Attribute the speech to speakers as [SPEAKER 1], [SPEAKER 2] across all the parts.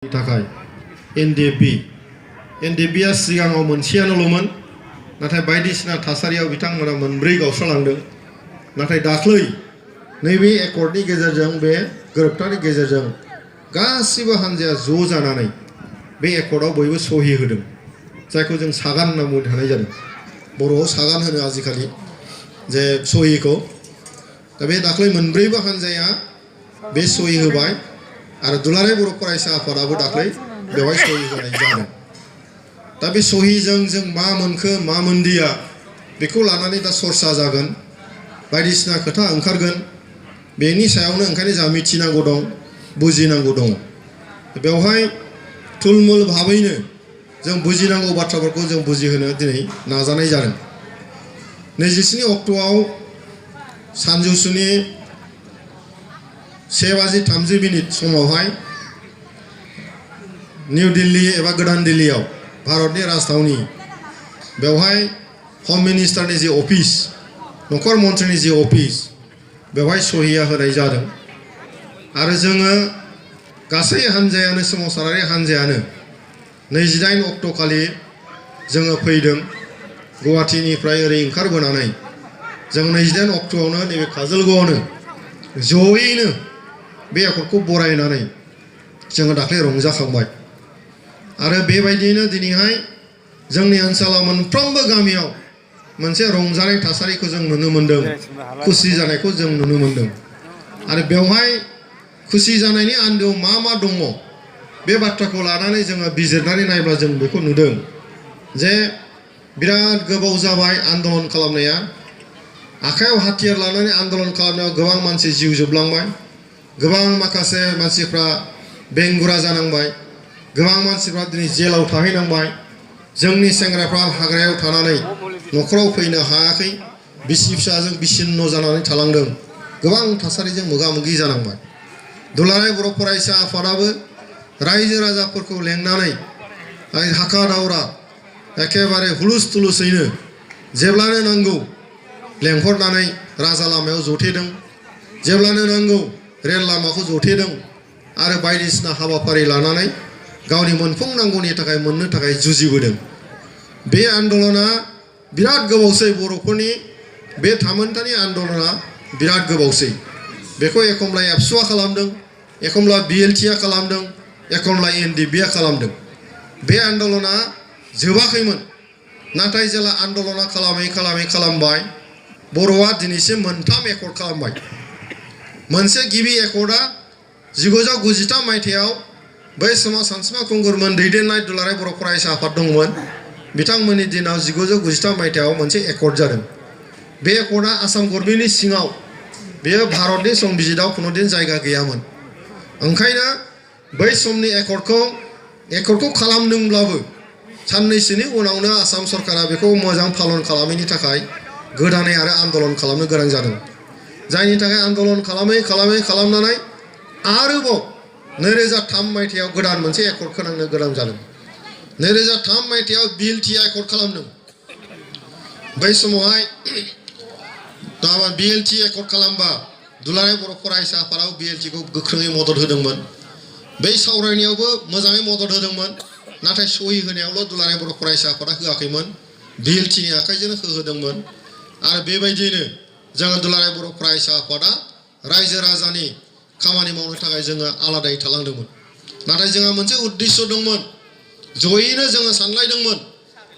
[SPEAKER 1] थाखाय एनडिएफबिआ सिगाङाव मोनसेयानोल'मोन नाथाय बायदिसिना थासारियाव बिथांमोना मोनब्रै गावस्रालांदों नाथाय दाख्लै नैबे एकर्डनि गेजेरजों बे गोरोबथानि गेजेरजों गासिबो हानजाया ज' जानानै बे एकर्डआव बयबो सहि होदों जायखौ जों सागान होनना बुंनो हानाय जादों बर'आव सागान होनो आजिखालि जे सहिखौ दा बे दाख्लै मोनब्रैबो हानजाया बे सहि होबाय आरो दुलाराय बर' फरायसा आफादाबो दाख्लै बेवहाय सहि होनाय जादों दा बे सहिजों जों मा मोनखो मा मोनदिया बेखौ लानानै दा सरसा जागोन बायदिसिना खोथा ओंखारगोन बेनि सायावनो ओंखायनो जा मिथिनांगौ दं बुजिनांगौ दं बेवहाय थुलमुल भाबैनो जों बुजिनांगौ बाथ्राफोरखौ जों बुजिहोनो दिनै नाजानाय जादों 27 अक्ट'आव सानजौफुनि 1:30 समावहाय निउ दिल्ली एबा गोदान दिल्लीयाव भारतनि राजधानी बेवहाय हम मिनिस्टारनि जे अफिस नखर मन्थ्रिनि जे अफिस बेवहाय सहिया होनाय जादों आरो जोङो गासै हानजायानो सोमावसारारि हानजायानो 28 अक्ट' खालि जोङो फैदों गुवाहाटीनिफ्राय ओरै ओंखारबोनानै जों 28 अक्ट'आवनो नैबे काजलगावआवनो जयैनो बे एकर्डखौ बरायनानै जोङो दाख्लै रंजाखांबाय आरो बेबायदियैनो दिनैहाय जोंनि ओनसोलाव मोनफ्रोमबो गामियाव मोनसे रंजानाय थासारिखौ जों नुनो मोन्दों खुसि जानायखौ जों नुनो मोन्दों आरो बेवहाय खुसि जानायनि आन्दोआव मा मा दङ बे बाथ्राखौ लानानै जोङो बिजिरनानै नायब्ला जों बेखौ नुदों जे बिराद गोबाव जाबाय आन्दलन खालामनाया आखायाव हाथियार लानानै आन्दलन खालामनायाव गोबां मानसि जिउ जोबलांबाय गोबां माखासे मानसिफ्रा बेंगुरा जानांबाय गोबां मानसिफ्रा दिनै जेलाव थाहैनांबाय जोंनि सेंग्राफ्रा हाग्रायाव थानानै न'खराव फैनो हायाखै बिसि फिसाजों बिसिन्न जानानै थालांदों गोबां थासारिजों मोगा मोगि जानांबाय दुलाराय बर' फरायसा आफादाबो रायजो राजाफोरखौ लेंनानै हाखा दावरा एखेबारे हुलुस थुलुसैनो जेब्लानो नांगौ लेंहरनानै राजा लामायाव जथेदों जेब्लानो नांगौ रेल लामाखौ जथेदों आरो बायदिसिना हाबाफारि लानानै गावनि मोनफुंनांगौनि थाखाय मोननो थाखाय जुजिबोदों बे आन्दलना बिराद गोबावसै बर'फोरनि बे थामोनथानि आन्दलना बिराद गोबावसै बेखौ एखमब्ला एबसुआ खालामदों एखमब्ला बिएलटिआ खालामदों एखमब्ला एनडिएफबिआ खालामदों बे आन्दलना जोबाखैमोन नाथाय जेला आन्दलना खालामबाय बर'आ दिनैसिम मोनथाम एकर्ड खालामबाय मोनसे गिबि एकर्डआ 1993 मायथाइयाव बै समाव सानसुमा खुंगुरमोन दैदेननाय दुलाराय बर' फरायसा आफाद दंमोन बिथांमोननि दिनाव 1993 मायथाइयाव मोनसे एकर्ड जादों बे एकर्डआ आसाम गभर्नमेन्टनि सिङाव बेयो भारतनि संबिजिताव खुनुदिन जायगा गैयामोन ओंखायनो बै समनि एकर्डखौ खालामदोंब्लाबो साननैसोनि उनावनो आसाम सरकारा बेखौ मोजां पालन खालामैनि थाखाय गोदानै आरो आन्दलन खालामनो गोनां जादों जायनि थाखाय आन्दलन खालामनानै आरोबाव 2003 मायथाइयाव गोदान मोनसे एकर्ड खोनांनो गोनां जादों 2003 मायथाइयाव बिएलटिआ एकर्ड खालामदों बै समावहाय बिएलटि एकर्ड खालामबा दुलाराय बर' फरायसा आफादाव बिएलटिखौ गोख्रोङै मदद होदोंमोन बै सावरायनायावबो मोजाङै मदद होदोंमोन नाथाय सहि होनायावल' दुलाराय बर' फरायसा आफादा होआखैमोन बिएलटिनि आखाइजोंनो होदोंमोन आरो बेबायदियैनो जोङो दुलाराय बर' फरायसा आफादा रायजो राजानि खामानि मावनो थाखाय जोङो आलादायै थालांदोंमोन नाथाय जोंहा मोनसे उद्देश्य दंमोन जयैनो जोङो सानलायदोंमोन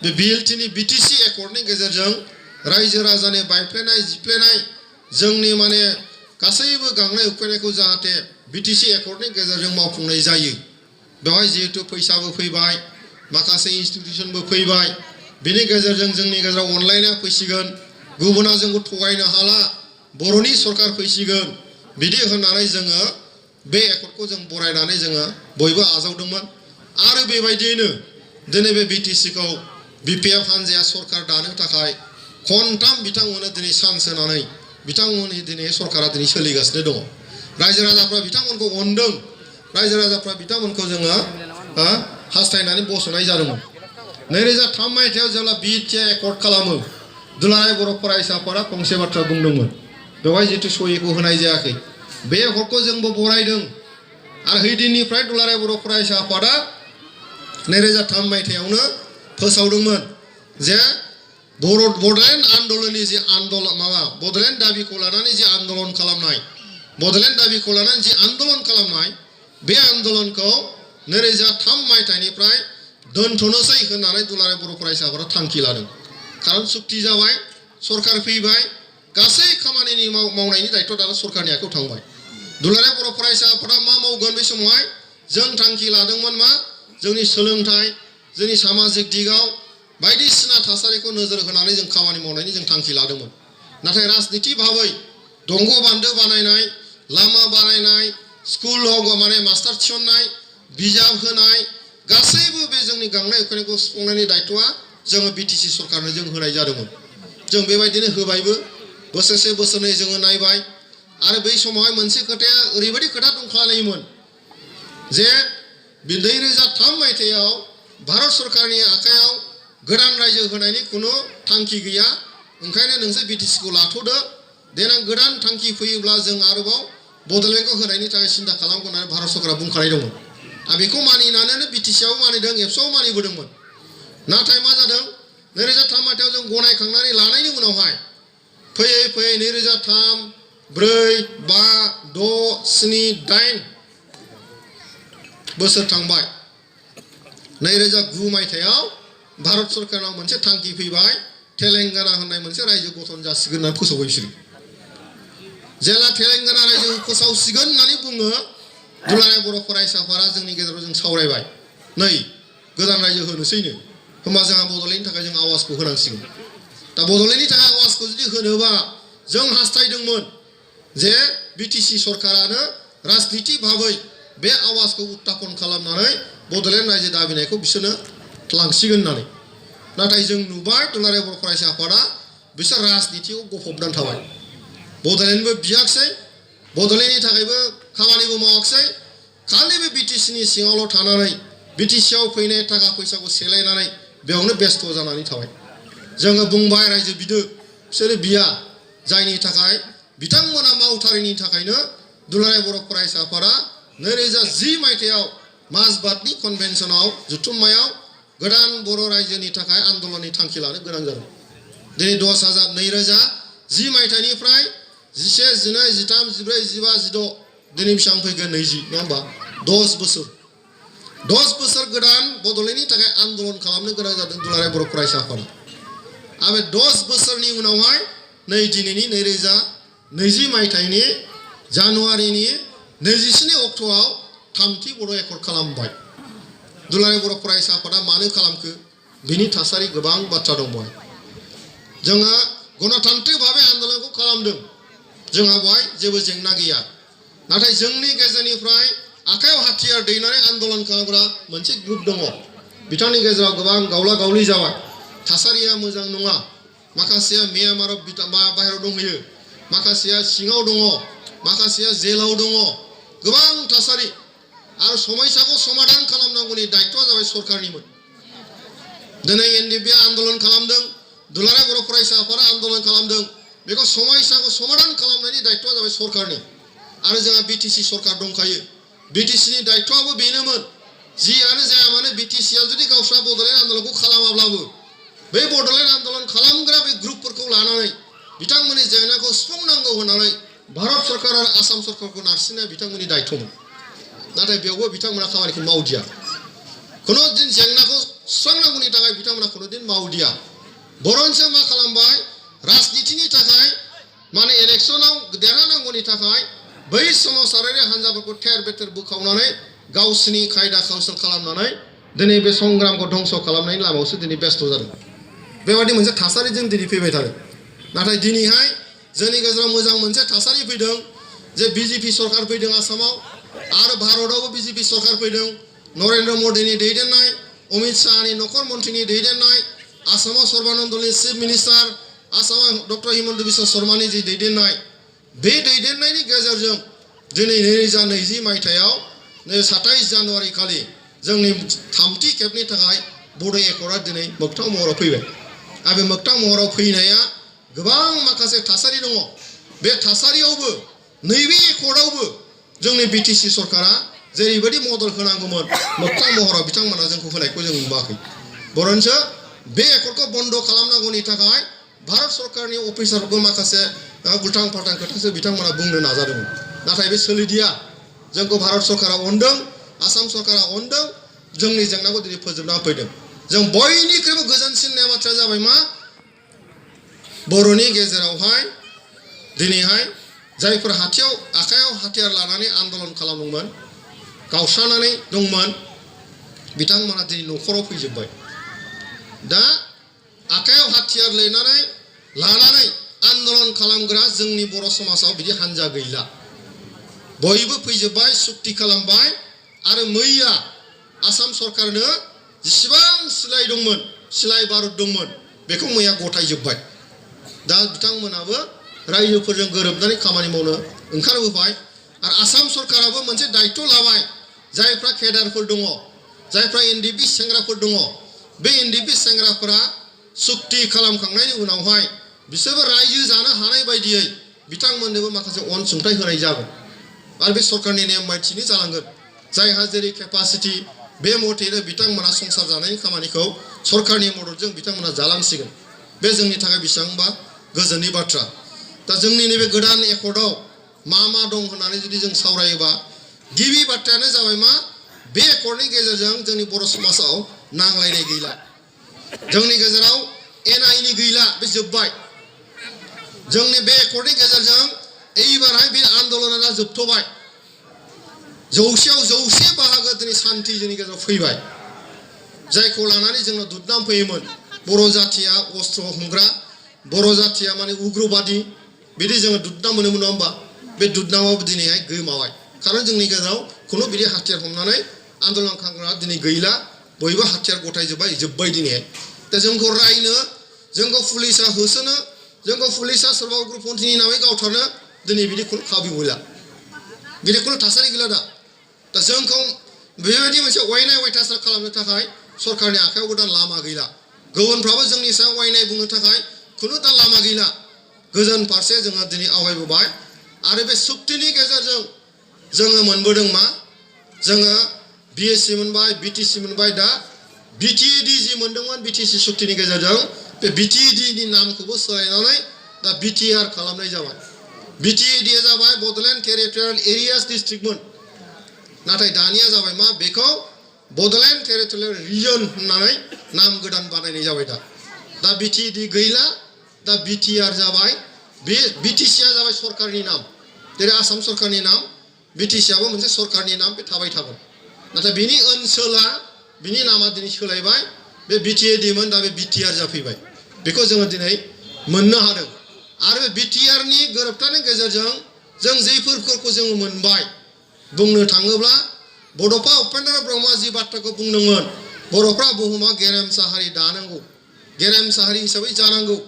[SPEAKER 1] बे बिएलटिनि बिटिसि एकर्डनि गेजेरजों रायजो राजानि बायफ्लेनाय जिफ्लेनाय जोंनि माने गासैबो गांनाय उखैनायखौ जाहाथे बिटिसि एकर्डनि गेजेरजों मावफुंनाय जायो बेवहाय जिहेतु फैसाबो फैबाय माखासे इन्सटिटिउसनबो फैबाय बेनि गेजेरजों जोंनि गेजेराव अनलायनाया फैसिगोन गुबुना जोंखौ थगायनो हाला बर'नि सरकार फैसिगोन बिदि होननानै जोङो बे एकर्डखौ जों बरायनानै जोङो बयबो आजावदोंमोन आरो बेबायदियैनो दिनै बे बिटिसिखौ बिपिएफ हानजाया सरकार दानो थाखाय खनथाम बिथांमोननो दिनै चान्स होनानै बिथांमोननि दिनै सरकारा दिनै सोलिगासिनो दङ रायजो राजाफ्रा बिथांमोनखौ अनदों रायजो राजाफ्रा बिथांमोनखौ जोङो हास्थायनानै बस'नाय जादोंमोन 2003 मायथाइयाव जेब्ला बिटिआ एकर्ड खालामो दुलाराय बर' फरायसा आफादा फंसे बाथ्रा बुंदोंमोन बेवहाय जितु सहिखौ होनाय जायाखै बे एकर्डखौ जोंबो बरायदों आरो हैदिननिफ्राय दुलाराय बर' फरायसा आफादा 2003 मायथाइयावनो फोसावदोंमोन जे बड'लेण्ड आन्दलननि जे बड'लेण्ड दाबिखौ लानानै जे आन्दलन खालामनाय बड'लेण्ड दाबिखौ लानानै जे आन्दलन खालामनाय बे आन्दलनखौ 2003 मायथाइनिफ्राय दोनथ'नोसै होननानै दुलाराय बर' फरायसा आफादा थांखि लादों खारन सुक्ति जाबाय सरकार फैबाय गासै खामानिनि मावनायनि दायित्व दाना सरकारनि आखायाव थांबाय दुलाराय बर' फरायसा आफादा मा मावगोन बे समावहाय जों थांखि लादोंमोन मा जोंनि सोलोंथाइ जोंनि सामाजिक दिगाव बायदिसिना थासारिखौ नोजोर होनानै जों खामानि मावनायनि जों थांखि लादोंमोन नाथाय राजनिति भाबै दंग' बान्दो बानायनाय लामा बानायनाय स्कुल मास्टार थिसननाय बिजाब होनाय गासैबो बे जोंनि गांनाय उखैनायखौ सुफुंनायनि दायित्वआ जोङो बिटिसि सरकारनो जों होनाय जादोंमोन जों बेबायदिनो होबायबो बोसोरसे बोसोरनै जोङो नायबाय आरो बै समावहाय मोनसे खोथाया ओरैबायदि खोथा दंखालायोमोन जे 2003 मायथाइयाव भारत सरकारनि आखायाव गोदान रायजो होनायनि खुनु थांखि गैया ओंखायनो नोंसोर बिटिसिखौ लाथ'दो देनां गोदान थांखि फैयोब्ला जों आरोबाव बड'लेण्डखौ होनायनि थाखाय सिन्था खालामगोन होननानै भारत सरकारा बुंखानाय दंमोन आरो बेखौ मानिनानैनो बिटिसिआव मानिदों एबसुआव मानिबोदोंमोन नाथाय मा जादों 2003 मायथाइयाव जों गनायखांनानै लानायनि उनावहाय फैयै फैयै 2003, 4, 5, 6, 7, 8 बोसोर थांबाय 2009 मायथाइयाव भारत सरकारनाव मोनसे थांखि फैबाय तेलेंगाना होननाय मोनसे रायजो गठन जासिगोन होननानै फोसावबाय बिसोरो जेला तेलेंगाना रायजो फोसावसिगोन होननानै बुङो दुलाराय बर' फरायसाफोरा जोंनि गेजेराव जों सावरायबाय नै गोदान रायजो होनोसैनो होमबा जोंहा बड'लेण्डनि थाखाय जों आवाजखौ होनांसिगोन दा बड'लेण्डनि थाखाय आवाजखौ जुदि होनोबा जों हास्थायदोंमोन जे बिटिसि सरकारानो राजनिति भाबै बे आवाजखौ उत्थापन खालामनानै बड'लेण्ड रायजो दाबिनायखौ बिसोरनो लांसिगोन होननानै नाथाय जों नुबाय दुलाराय बर' फरायसा आफादा बिसोर राजनितियाव गफबनानै थाबाय बड'लेण्डबो बियाखिसै बड'लेण्डनि थाखायबो खामानिबो मावाखिसै खालि बे बिटिसिनि सिङावल' थानानै बिटिसिआव फैनाय थाखा फैसाखौ सेलायनानै बेयावनो बेस्थ' जानानै थाबाय जोङो बुंबाय रायजो बिदो बिसोरो बिया जायनि थाखाय बिथांमोना मावथारिनि थाखायनो दुलाराय बर' फरायसा आफादा 2010 मायथाइयाव माजबातनि कनभेनसनाव जुथुम्मायाव गोदान बर' रायजोनि थाखाय आन्दलननि थांखि लानो गोनां जादों दिनै 2010 मायथाइनिफ्राय 11, 12, 13, 14, 15, 16 दिनै बेसेबां फैगोन 20 नङा होमबा 10 बोसोर गोदान बड'लेण्डनि थाखाय आन्दलन खालामनो गोनां जादों दुलाराय बर' फरायसा आफादा आरो 10 बोसोरनि उनावहाय नै दिनैनि 2020 मायथाइनि जानुवारिनि 27 अक्ट'आव थामथि बड' एकर्ड खालामबाय दुलाराय बर' फरायसा आफादा मानो खालामखो बिनि थासारि गोबां बाथ्रा दंबाय जोङो गणतान्त्रिक भाबै आन्दलनखौ खालामदों जोंहा बेवहाय जेबो जेंना गैया नाथाय जोंनि गेजेरनिफ्राय आखायाव हाथियार दैनानै आन्दलन खालामग्रा मोनसे ग्रुप दङ बिथांनि गेजेराव गोबां गावला गावलि जाबाय थासारिया मोजां नङा माखासेया म्यानमाराव बाहेरायाव दंहैयो माखासेया सिङाव दङ माखासेया जेलाव दङ गोबां थासारि आरो समस्याखौ समाधान खालामनांगौनि दायित्वआ जाबाय सरकारनिमोन दिनै एनडिएफबि आन्दलन खालामदों दुलाराय बर' फरायसा आफादा आन्दलन खालामदों बेखौ समस्याखौ समाधान खालामनायनि दायित्वआ जाबाय सरकारनि आरो जोंहा बिटिसि सरकार दंखायो बिटिसिनि दायित्वआबो बेनोमोन जियानो जाया मानो बिटिसिआ जुदि गावस्रा बड'लेण्ड आन्दलनखौ खालामाब्लाबो बे बड'लेण्ड आन्दलन खालामग्रा बे ग्रुपफोरखौ लानानै बिथांमोननि जेंनाखौ सुफुंनांगौ होननानै भारत सरकार आरो आसाम सरकारखौ नारसिननाया बिथांमोननि दायित्वमोन नाथाय बेयावबो बिथांमोना खामानिखौ मावदिया खुनु दिन जेंनाखौ सुस्रांनांगौनि थाखाय बिथांमोना खुनु दिन मावदिया बरन्स मा खालामबाय राजनितिनि थाखाय माने इलेक्सनाव देरहानांगौनि थाखाय बै सोमावसारारि हान्जाफोरखौ थेर बेथेर बोखावनानै गावसिनि खायदा काउन्सिल खालामनानै दिनै बे संग्रामखौ धंस खालामनायनि लामायावसो दिनै बेस्थ' जादों बेबादि मोनसे थासारिजों दिनै फैबाय थादों नाथाय दिनैहाय जोंनि गेजेराव मोजां मोनसे थासारि फैदों जे बिजेपि सरकार फैदों आसामाव आरो भारतआवबो बिजेपि सरकार फैदों नरेन्द्र मदिनि दैदेननाय अमित शाहनि नखर मन्थ्रिनि दैदेननाय आसामाव सर्बानन्दनि चिफ मिनिस्टार आसामाव डक्टर हिमन्त बिश्व शर्मानि जि दैदेननाय बे दैदेननायनि गेजेरजों दिनै 2020 मायथाइयाव 27 जानुवारि खालि जोंनि थामथि खेबनि थाखाय बड' एकर्डआ दिनै मोगथां महराव फैबाय आरो बे मोगथां महराव फैनाया गोबां माखासे थासारि दङ बे थासारियावबो नैबे एकर्डआवबो जोंनि बिटिसि सरकारा जेरैबायदि मदद होनांगौमोन मोगथां महराव बिथांमोना जोंखौ होनायखौ जों नुवाखै बरन्सो बे एकर्डखौ बन्द खालामनांगौनि थाखाय भारत सरकारनि अफिसारबो माखासे उल्थां फाल्थां खोथासो बिथांमोना बुंनो नाजादोंमोन नाथाय बे सोलिदिया जोंखौ भारत सरकारा अनदों आसाम सरकारा अनदों जोंनि जेंनाखौ दिनै फोजोबना फैदों जों बयनिख्रुइबो गोजोनसिन बाथ्राया जाबाय मा बर'नि गेजेरावहाय दिनैहाय जायफोर आखायाव हाथियार लानानै आन्दलन खालामदोंमोन गावस्रानानै दंमोन बिथांमोना दिनै न'खराव फैजोब्बाय दा आखायाव हाथियार लानानै आन्दलन खालामग्रा जोंनि बर' समाजाव बिदि हान्जा गैला बयबो फैजोब्बाय सुक्ति खालामबाय आरो मैया आसाम सरकारनो जेसेबां सिलाइ बारुद दंमोन बेखौ मैया गथायजोब्बाय दा बिथांमोनाबो रायजोफोरजों गोरोबनानै खामानि मावनो ओंखारबोबाय आरो आसाम सरकाराबो मोनसे दायित्व लाबाय जायफ्रा केडारफोर दङ जायफ्रा एनडिपि सेंग्राफोर दङ बे एनडिपि सेंग्राफोरा सुक्ति खालामखांनायनि उनावहाय बिसोरबो रायजो जानो हानाय बायदियै बिथांमोननोबो माखासे अनसुंथाइ होनाय जागोन आरो बे सरकारनि नेम बायदियैनो जालांगोन जायहा जेरै केपासिटि बे मथेनो बिथांमोना संसार जानायनि खामानिखौ सरकारनि मददजों बिथांमोना जालांसिगोन बे जोंनि थाखाय बेसेबांबा गोजोननि बाथ्रा दा जोंनि नैबे गोदान एकर्डआव मा दं होननानै जुदि जों सावरायोबा गिबि बाथ्रायानो जाबाय मा बे एकर्डनि गेजेरजों जोंनि बर' समाजाव नांलायनाय गैला जोंनि गेजेराव एना-एनि गैला बे जोब्बाय जोंनि बे एकर्डनि गेजेरजों एबारहाय बे आन्दलना जोबथ'बाय 100% बाहागो दिनै सान्थि जोंनि गेजेराव फैबाय जायखौ लानानै जोंनाव दुदनाम फैयोमोन बर' जाथिया अस्त्र हमग्रा बर' जाथिया माने उग्रबादि बिदि जोङो दुदनाम मोनोमोन नङा होमबा बे दुदनामाव दिनैहाय गोमाबाय खारन जोंनि गेजेराव खुनु बिदि हाथियार हमनानै आन्दलन खालामग्रा दिनै गैला बयबो हाथियार जोब्बाय दिनैहाय दा जोंखौ रायनो जोंखौ पुलिसा होसोनो जोंखौ पुलिसा सोरबा उग्रपन्थीनि नामै गावथारनो दिनै बिदि खुनु खाबु गैला बिदि खुनु थासारि गैला दा जोंखौ बेबायदि मोनसे अयनाय अयथासार खालामनो थाखाय सरकारनि आखायावबो दा लामा गैला गुबुनफ्राबो जोंनि सायाव अयनाय बुंनो थाखाय खुनु दा लामा गैला गोजोन फारसे जोङो दिनै आवगायबोबाय आरो बे सुक्तिनि गेजेरजों जोङो मोनबोदों मा जोङो बिएससि मोनबाय बिटिसि मोनबाय दा बिटिएडि जि मोनदोंमोन बिटिसि सुक्तिनि गेजेरजों बे बिटिएडिनि नामखौबो सोलायनानै दा बिटिआर खालामनाय जाबाय बिटिएडिआ जाबाय बड'लेण्ड टेरिटरियेल एरियास डिस्ट्रिक्टमोन नाथाय दानिया जाबाय मा बेखौ बड'लेण्ड टेरिटरियेल रिजन होननानै नाम गोदान बानायनाय जाबाय दा बिटिएडि गैला दा बिटिआर जाबाय बे बिटिसिआ जाबाय सरकारनि नाम जेरै आसाम सरकारनि नाम बिटिसिआबो मोनसे सरकारनि नाम बे थाबाय थागोन नाथाय बिनि ओनसोला बिनि नामा दिनै सोलायबाय बे बिटिएडिमोन दा बे बिटिआर जाफैबाय बेखौ जोङो दिनै मोननो हादों आरो बे बिटिआरनि गोरोबथानि गेजेरजों जों जेफोरखौ जोङो मोनबाय बुंनो थाङोब्ला बड'फा उपेन्द्र ब्रह्मआ जि बाथ्राखौ बुंदोंमोन बर'फ्रा बुहुमाव गेरेमसा हारि दानांगौ गेरेमसा हारि हिसाबै जानांगौ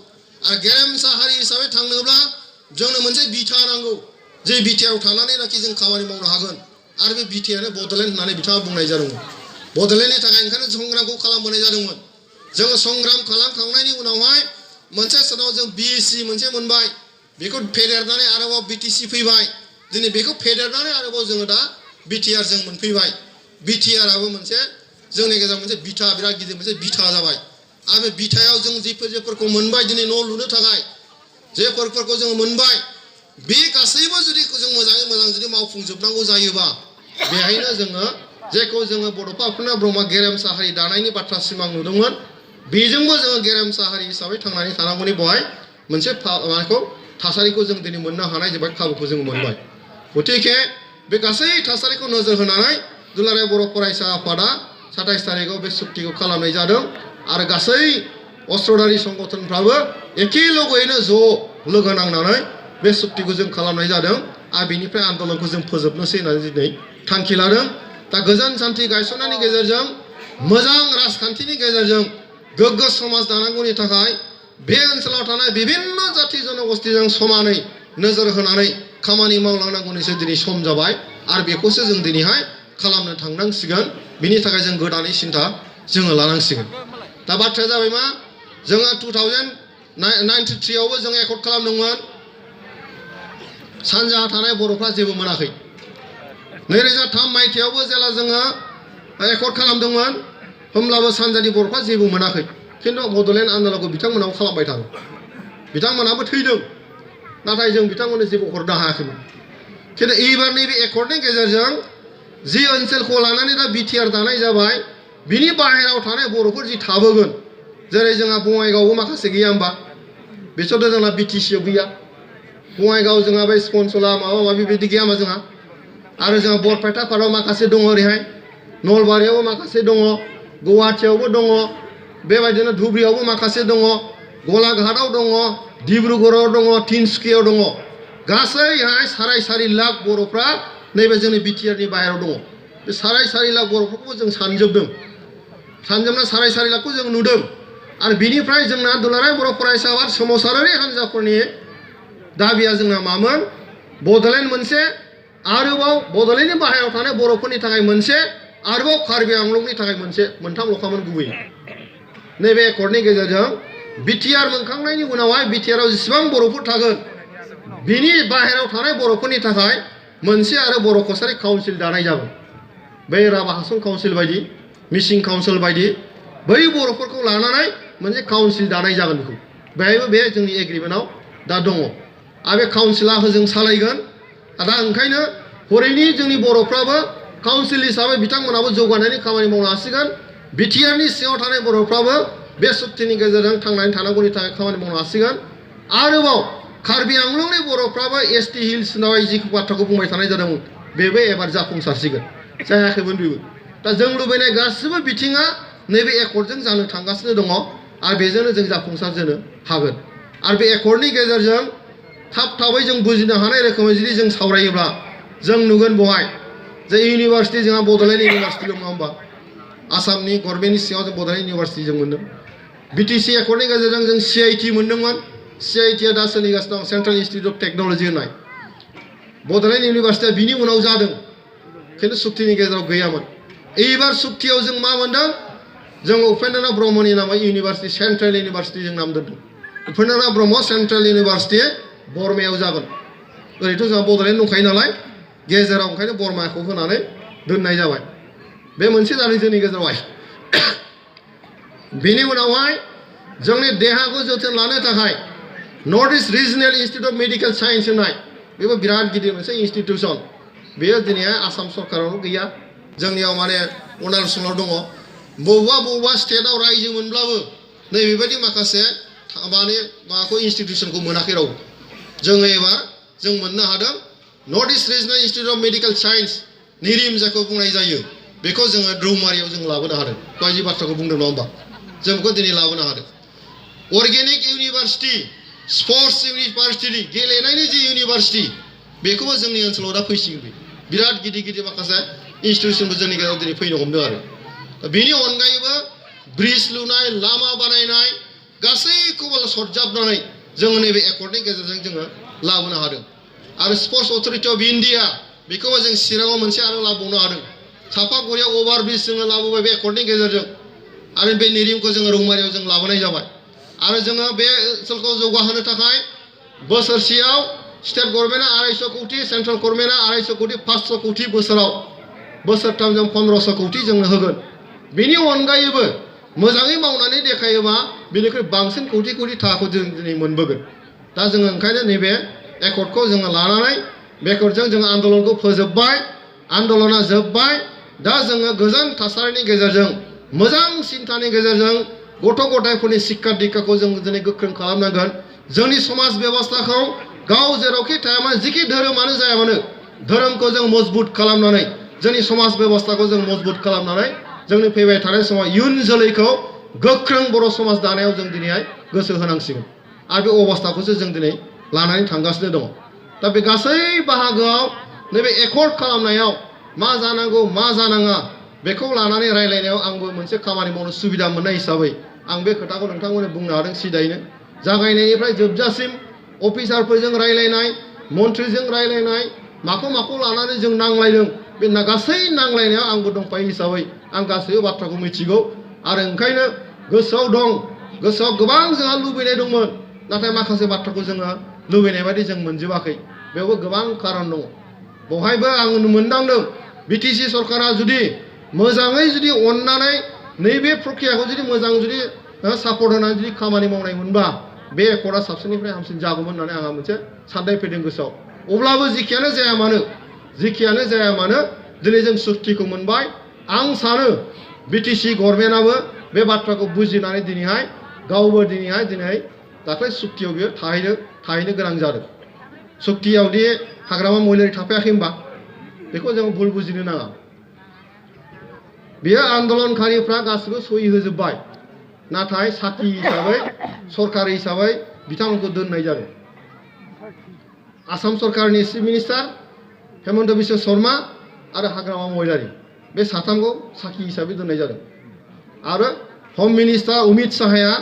[SPEAKER 1] आरो गेरेमसा हारि हिसाबै थांनोब्ला जोंनो मोनसे बिथा नांगौ जे बिथायाव थानानैनाखि जों खामानि मावनो हागोन आरो बे बिथायानो बड'लेण्ड होननानै बिथाङा बुंनाय जादोंमोन बड'लेण्डनि थाखाय ओंखायनो संग्रामखौ खालामबोनाय जादोंमोन जोङो संग्राम खालामखांनायनि उनावहाय मोनसे समाव जों बिएससि मोनसे मोनबाय बेखौ फेदेरनानै आरोबाव बिटिसि फैबाय दिनै बेखौ फेदेरनानै आरोबाव जोङो दा बिटिआर जों मोनफैबाय बिटिआरआबो मोनसे जोंनि गेजेराव मोनसे बिथा बिराद गिदिर मोनसे बिथा जाबाय आरो बे बिथायाव जों जेफोरखौ मोनबाय दिनै न' लुनो थाखाय जेफोरखौ जोङो मोनबाय बे गासैबो जुदि जों मोजाङै मोजां जुदि मावफुंजोबनांगौ जायोबा बेहायनो जोङो जेखौ जोङो बड'फा उपेन्द्र ब्रह्मआ गेरेमसा हारि दानायनि बाथ्रा सिमां नुदोंमोन बेजोंबो जोङो गेरेमसा हारि हिसाबै थांनानै थानांगौनि बेवहाय मोनसे माबाखौ थासारिखौ जों दिनै मोननो हानाय जोबोद खाबुखौ जों मोनबाय गतिके बे गासै थासारिखौ नोजोर होनानै दुलाराय बर' फरायसा आफादा 27 तारिखआव बे सुक्तिखौ खालामनाय जादों आरो गासै अस्त्रधारि संगठनफ्राबो एखे लगैनो ज' लोगो नांनानै बे सुक्तिखौ जों खालामनाय जादों आरो बेनिफ्राय आन्दलनखौ जों फोजोबनोसै होननानै दिनै थांखि लादों दा गोजोन सान्थि गायसननायनि गेजेरजों मोजां राजखान्थिनि गेजेरजों गोग्गो समाज दानांगौनि थाखाय बे ओनसोलाव थानाय बिभिन्न जाथि जनगोष्ठीजों समानै नोजोर होनानै खामानि मावलांनांगौनिसो दिनै सम जाबाय आरो बेखौसो जों दिनैहाय खालामनो थांनांसिगोन बिनि थाखाय जों गोदानै सिन्था जोङो लानांसिगोन दा बाथ्राया जाबाय मा जोङो 2093 आवबो जों एकर्ड खालामदोंमोन सानजाहा थानाय बर'फ्रा जेबो मोनाखै 2003 मायथाइयावबो जेला जोङो एकर्ड खालामदोंमोन होमब्लाबो सानजानि बर'फ्रा जेबो मोनाखै खिन्थु बड'लेण्ड आन्दलनखौ बिथांमोनाबो खालामबाय थादों बिथांमोनाबो थैदों नाथाय जों बिथांमोननो जेबो हरनो हायाखैमोन खिन्थु एबार नैबे एकर्डनि गेजेरजों जि ओनसोलखौ लानानै दा बिटिआर दानाय जाबाय बिनि बाहेरायाव थानाय बर'फोर जि थाबोगोन जेरै जोंहा बङाइगावआवबो माखासे गैया होमबा बिसोरथ' जोंना बिटिसिआव गैया बङाइगाव जोंहा बे स्पनसला माबा माबि बिदि गैया होमबा जोंहा आरो जोंहा बरपेटाफोराव माखासे दङ ओरैहाय नलबारियावबो माखासे दङ गुवाहाटियावबो दङ बेबायदिनो धुबुरीयावबो माखासे दङ गलाघाटआव दङ डिब्रुगड़आव दङ तिनसुकियाव दङ गासैहाय 4.5 लाख बर'फ्रा नैबे जोंनि बिटिआरनि बाहेरायाव दङ बे 4.5 लाख बर'फोरखौबो जों सानजोबना 4.5 लाखखौ जों नुदों आरो बिनिफ्राय जोंना दुलाराय बर' फरायसा आफाद सोमावसारारि हान्जाफोरनि दाबिया जोंना मामोन बड'लेण्ड मोनसे आरोबाव बड'लेण्डनि बाहेरायाव थानाय बर'फोरनि थाखाय मोनसे आरोबाव कार्बि आंलंनि थाखाय मोनसे मोनथामल'खामोन गुबै नैबे एकर्डनि गेजेरजों बिटिआर मोनखांनायनि उनावहाय बिटिआरआव जेसेबां बर'फोर थागोन बिनि बाहेरायाव थानाय बर'फोरनि थाखाय मोनसे आरो बर' कसारि काउन्सिल दानाय जागोन बै राभा हासं काउन्सिल बायदि मिसिं काउन्सिल बायदि बै बर'फोरखौ लानानै मोनसे काउन्सिल दानाय जागोन बेखौ बेहायबो बे जोंनि एग्रिमेन्टआव दा दङ आरो बे काउन्सिला होजों सालायगोन दा ओंखायनो हरैनि जोंनि बर'फ्राबो काउन्सिल हिसाबै बिथांमोनाबो जौगानायनि खामानि मावनो हासिगोन बिटिआरनि सिङाव थानाय बर'फ्राबो बे सुक्तिनि गेजेरजों थांनानै थानांगौनि थाखाय खामानि मावनो हासिगोन आरोबाव कार्बि आंलंनि बर'फ्राबो एसटि हिल्स होननाय जि बाथ्राखौ बुंबाय थानाय जादोंमोन बेबो एबार जाफुंसारसिगोन जायाखैमोन बेबो दा जों लुबैनाय गासिबो बिथिङा नैबे एकर्डजों जानो थांगासिनो दङ आरो बेजोंनो जों जाफुंसार जानो हागोन आरो बे एकर्डनि गेजेरजों थाबै जों बुजिनो हानाय रोखोमै जुदि जों सावरायोब्ला जों नुगोन बहाय जे इउनिभार्सिटि जोंहा बड'लेण्ड इउनिभार्सिटि दं नङा होमबा आसामनि गभर्नमेन्टनि सिङाव जों बड'लेण्ड इउनिभार्सिटि जों मोन्दों बिटिसि एकर्डनि गेजेरजों जों CIT मोन्दोंमोन CITआ दा सोलिगासिनो दं सेन्ट्रेल इन्स्टिटिउट अफ टेक्न'लजि होननाय बड'लेण्ड इउनिभार्सिटिया बिनि उनाव जादों खिन्थु सुक्तिनि गेजेराव गैयामोन एबार सुक्तियाव जों मा मोन्दों जों उपेन्द्रनाथ ब्रह्मनि नामै इउनिभार्सिटि सेन्ट्रेल इउनिभार्सिटि जों नाम दोनदों उपेन्द्रनाथ ब्रह्म सेन्ट्रेल इउनिभार्सिटि बरमायाव जागोन ओरैथ' जोंहा बड'लेण्ड दंखायो नालाय गेजेराव ओंखायनो बरमाखौ होनानै दोननाय जाबाय बे मोनसे जादों जोंनि गेजेरावहाय बेनि उनावहाय जोंनि देहाखौ जोथोन लानो थाखाय north east regional institute of medical science होननाय बेबो बिराद गिदिर मोनसे इन्स्टिटिउसन बेयो दिनैहाय आसाम सरकारावल' गैया जोंनियाव माने अरुणाचलाव दङ बबेबा स्टेटआव रायजो मोनब्लाबो नैबेबायदि माखासे माने माबाखौ इन्स्टिटिउसनखौ मोनाखै रावबो जोङो एबार जों मोननो हादों north east regional institute of medical science NERIM जायखौ बुंनाय जायो बेखौ जोङो रौमारियाव जों लाबोनो हादों दहाय जि बाथ्राखौ बुंदों नङा होमबा जों बेखौ दिनै लाबोनो हादों अर्गेनिक इउनिभार्सिटि स्पर्ट्स इउनिभार्सिटि गेलेनायनि जि इउनिभार्सिटि बेखौबो जोंनि ओनसोलाव दा फैसिगोन बिराद गिदिर माखासे इन्स्टिटिउसनबो जोंनि गेजेराव दिनै फैनो हमदों आरो बेनि अनगायैबो ब्रिज लुनाय लामा बानायनाय गासैखौबो सरजाबनानै जोङो नैबे एकर्डनि गेजेरजों जोङो लाबोनो हादों आरो स्पर्ट्स अथ'रिटि अफ इन्डिया बेखौबो जों चिराङाव मोनसे आरो लाबोनो हादों सापागुरियाव अभारब्रिज जोङो लाबोबाय बे एकर्डनि गेजेरजों आरो बे निरिमखौ जोङो रौमारियाव जों लाबोनाय जाबाय आरो जोङो बे ओनसोलखौ जौगाहोनो थाखाय बोसोरसेयाव स्टेट गभर्नमेन्टआ 250 कोटि सेन्ट्रेल गभर्नमेन्टआ 250 कोटि 500 कोटि बोसोराव बोसोरथाम जों 1500 कोटि जोंनो होगोन बेनि अनगायैबो मोजाङै मावनानै देखायोबा बेनिख्रुइ बांसिन कोटि थाखाखौ जों दिनै मोनबोगोन दा जोङो ओंखायनो नैबे एकर्डखौ जोङो लानानै बेकर्डजों जों आन्दलनखौ फोजोबबाय आन्दलना जोबबाय दा जोङो गोजोन थासारिनि गेजेरजों मोजां सिन्थानि गेजेरजों गथ' गथायफोरनि शिक्षा दिक्षाखौ जों दिनै गोख्रों खालामनांगोन जोंनि समाज बेबस्थाखौ गाव जेरावखि थाया मानो जिखि धोरोमानो जाया मानो धोरोमखौ जों मजबुत खालामनानै जोंनि समाज बेबस्थाखौ जों मजबुत खालामनानै जोंनि फैबाय थानाय समाव इयुन जोलैखौ गोख्रों बर' समाज दानायाव जों दिनैहाय गोसो होनांसिगोन आरो बे अबस्थाखौसो जों दिनै लानानै थांगासिनो दङ दा बे गासै बाहागोआव नैबे एकर्ड खालामनायाव मा जानांगौ मा जानाङा बेखौ लानानै रायलायनायाव आंबो मोनसे खामानि मावनो सुबिदा मोननाय हिसाबै आं बे खोथाखौ नोंथांमोननो बुंनो हादों सिदायैनो जागायनायनिफ्राय जोबजासिम अफिसारफोरजों रायलायनाय मन्थ्रिजों रायलायनाय माखौ लानानै जों नांलायदों बे गासै नांलायनायाव आंबो दंफायो हिसाबै आं गासैबो बाथ्राखौ मिथिगौ आरो ओंखायनो गोसोआव दं गोसोआव गोबां जोंहा लुबैनाय दंमोन नाथाय माखासे बाथ्राखौ जोङो लुबैनाय बायदि जों मोनजोबाखै बेयावबो गोबां खारन दङ बहायबो आं मोनदांदों बिटिसि सरकारा जुदि मोजाङै जुदि अननानै नैबे प्रक्रियाखौ जुदि मोजां जुदि सापर्ट होनानै जुदि खामानि मावनाय मोनबा बे एकर्डआ साबसिननिफ्राय हामसिन जागौमोन होननानै आंहा मोनसे साननाय फैदों गोसोआव अब्लाबो जेखियानो जाया मानो दिनै जों सुक्तिखौ मोनबाय आं सानो बिटिसि गभर्नमेन्टआबो बे बाथ्राखौ बुजिनानै दिनैहाय गावबो दिनै दाख्लै सुक्तियाव बियो थाहैनो गोनां जादों सुक्तियाव दि हाग्रामा महिलारि थाफायाखै होनबा बेखौ जों भुल बुजिनो नाङा बेयो आन्दलनकारिफ्रा गासिबो सहि होजोबबाय नाथाय साखि हिसाबै सरकारि हिसाबै बिथांमोनखौ दोननाय जादों आसाम सरकारनि चिफ मिनिस्टार हेमन्त बिश्व शर्मा आरो हाग्रामा महिलारि बे साथामखौ साखि हिसाबै दोननाय जादों आरो हम मिनिस्टार अमित शाहया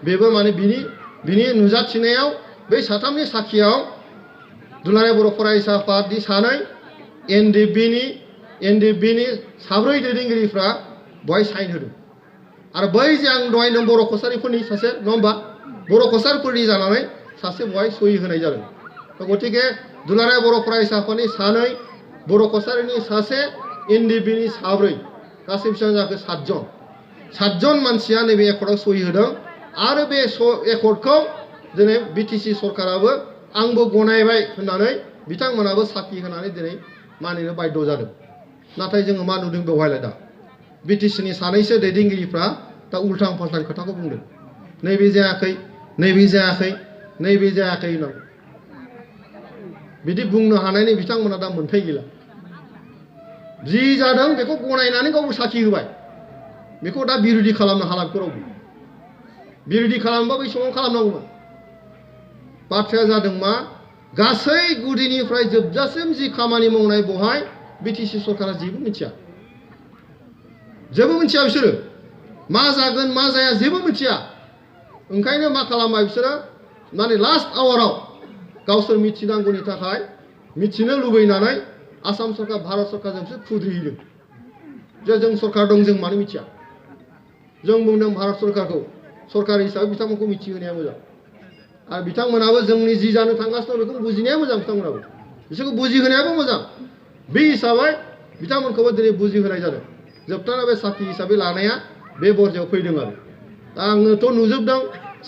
[SPEAKER 1] बेबो माने बिनि नुजाथिनायाव बै साथामनि साखियाव दुलाराय बर' फरायसा आफादनि सानै एनडिएफबिनि साब्रै दैदेनगिरिफ्रा बहाय साइन होदों आरो बै जे आं दहाय नों बर' कसारिफोरनि सासे नङा होमबा बर' कसारिफोरनि जानानै सासे बहाय सहि होनाय जादों गतिके दुलाराय बर' फरायसा आफादनि सानै बर' कसारिनि सासे एनडिएफबिनि साब्रै गासै बेसेबां जाखो सातजन मानसिया नैबे एकर्डआव सहि होदों आरो बे एकर्डखौ दिनै बिटिसि सरकाराबो आंबो गनायबाय होननानै बिथांमोनाबो साखि होनानै दिनै मानिनो बाध्य जादों नाथाय जोङो मा नुदों बेवहायलाय दा बिटिसिनि सानैसो दैदेनगिरिफ्रा दा उल्थां फाल्थां खोथाखौ बुंदों नैबे जायाखै होननानै बिदि बुंनो हानायनि बिथांमोना दा मोन्थाय गैला जि जादों बेखौ गनायनानै गावबो साखि होबाय बेखौ दा बिरोधि खालामनो हाला बेखौ रावबो बिरोधि खालामबा बै समाव खालामनांगौमोन बाथ्राया जादों मा गासै गुदिनिफ्राय जोबजासिम जि खामानि मावनाय बहाय बिटिसि सरकारा जेबो मिथिया बिसोरो मा जागोन मा जाया जेबो मिथिया ओंखायनो मा खालामबाय बिसोरो माने लास्ट आवाराव गावसोर मिथिनांगौनि थाखाय मिथिनो लुबैनानै आसाम सरकार भारत सरकारजोंसो खुद्रिहैदों जे जों सरकार दं जों मानो मिथिया जों बुंदों भारत सरकारखौ सरकार हिसाबै बिथांमोनखौ मिथिहोनाया मोजां आरो बिथांमोनाबो जोंनि जि जानो थांगासिनो दं बेखौ बुजिनाया मोजां बिथांमोनाबो बिसोरखौ बुजिहोनायाबो मोजां बे हिसाबै बिथांमोनखौबो दिनै बुजिहोनाय जादों जोबथारनाय बे साखि हिसाबै लानाया बे बरजायाव फैदों आरो आङोथ' नुजोबदों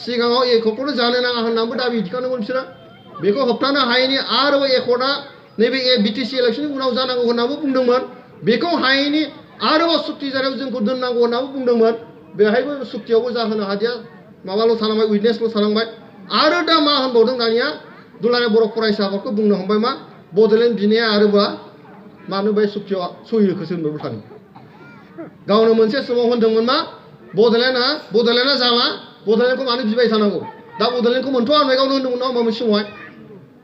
[SPEAKER 1] सिगाङाव एकर्डखौनो जानो नाङा होननानैबो दाबि दिखांदोंमोन बिसोरो बेखौ होबथानो हायैनि आरो एकर्डआ नैबे बिटिसि इलेक्सननि उनाव जानांगौ होननानैबो बुंदोंमोन बेखौ हायैनि आरोबाव सुक्ति जानायाव जोंखौ दोननांगौ होननानैबो बुंदोंमोन बेहायबो सुक्तियावबो जाहोनो हादिया माबाल' थानांबाय उइटनेसल' थानांबाय आरो दा मा होनबावदों दानिया दुलाराय बर' फरायसा आफादखौ बुंनो हमबाय मा बड'लेण्ड बिनाया आरोबा मानो बे सुक्तियाव सहि होखोसो होनबाय थादों गावनो मोनसे समाव होनदोंमोन मा बड'लेण्डआ जाला बड'लेण्डखौ मानो बिबाय थानांगौ दा बड'लेण्डखौ मोनथ'आ होनबाय गावनो होनदोंमोन ना मोनसे समावहाय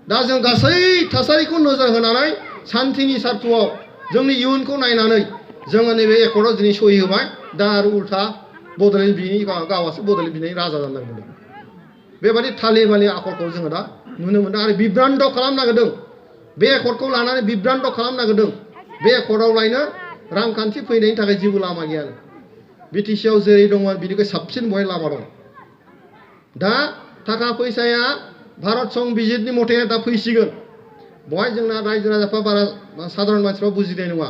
[SPEAKER 1] दा जों गासै थासारिखौ नोजोर होनानै सान्थिनि सार्थ'आव जोंनि इयुनखौ नायनानै जोङो नैबे एकर्डआव दिनै सहि होबाय दा आरो उल्था बड'लेण्ड बिनि गावासो बड'लेण्ड बिनि राजा जानो नागिरदों बेबादि थाले बालि आखलखौ जोङो दा नुनो मोनदों आरो बिभ्रान्त खालामनो नागिरदों बे एकर्डखौ लानानै बिभ्रान्त खालामनो नागिरदों बे एकर्डआव लायनो रांखान्थि फैनायनि थाखाय जेबो लामा गैया बिटिसिआव जेरै दंमोन बिनिख्रुइ साबसिन बहाय लामा दं दा थाखा फैसाया भारत संबिजितनि मथे दा फैसिगोन बहाय जोंना रायजो राजाफ्रा बारा साधारन मानसिफ्रा बुजिनाय नङा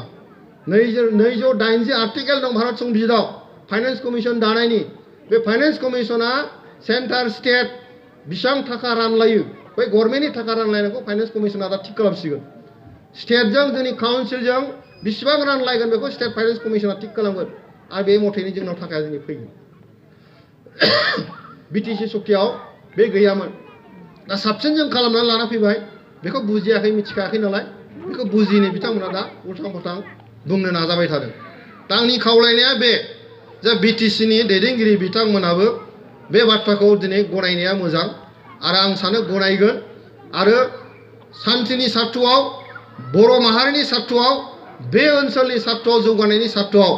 [SPEAKER 1] 280 आर्टिकेल दं भारत संबिजितआव फाइनान्स कमिसन दानायनि बे फाइनान्स कमिसना सेन्टार स्टेट बेसेबां थाखा रानलायो बै गभर्नमेन्टनि थाखा रानलायनायखौ फाइनान्स कमिसना दा थिग खालामसिगोन स्टेटजों जोंनि काउन्सिलजों बेसेबां रानलायगोन बेखौ स्टेट फाइनान्स कमिसना थिग खालामगोन आरो बे मथेनो जोंनाव थाखाया जोंनि फैगोन बिटिसि सुक्तियाव बे गैयामोन दा साबसिन जों खालामनानै लाना फैबाय बेखौ बुजियाखै मिथिखायाखै नालाय बेखौ बुजिनो बिथांमोना दा उल्थां फाल्थां बुंनो नाजाबाय थादों दा आंनि खावलायनाया बे जे बिटिसिनि दैदेनगिरि बिथांमोनाबो बे बाथ्राखौ दिनै गनायनाया मोजां आरो आं सानो गनायगोन आरो सान्थिनि सार्थ'आव बर' माहारिनि सार्थ'आव बे ओनसोलनि सार्थ'आव जौगानायनि सार्थ'आव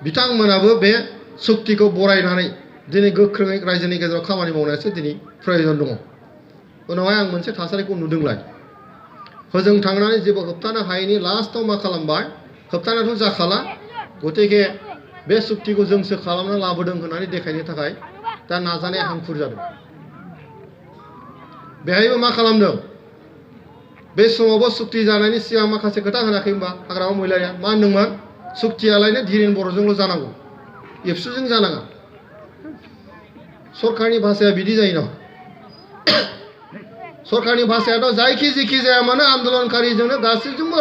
[SPEAKER 1] बिथांमोनाबो बे सुक्तिखौ बरायनानै दिनै गोख्रोङै रायजोनि गेजेराव खामानि मावनायासो दिनै प्रयजन दङ उनावहाय आं मोनसे थासारिखौ नुदोंलाय हजों थांनानै जेबो होबथानो हायैनि लास्टआव मा खालामबाय होबथानायाथ' जाखाला गतिके बे सुक्तिखौ जोंसो खालामना लाबोदों होननानै देखायनो थाखाय दा नाजानाया हांखुर जादों बेहायबो मा खालामदों बे समावबो सुक्ति जानायनि सिगां माखासे खोथा होनाखै होनबा हाग्रामा महिलारिया मा होनदोंमोन सुक्तियालायनो धीरेन बर'जोंल' जानांगौ एबसुजों जानाङा सरकारनि भाषाया बिदि जायो न सरकारनि भाषायाथ' जायखि जेखि जाया मानो आन्दोलनकारिजोंनो गासैजोंबो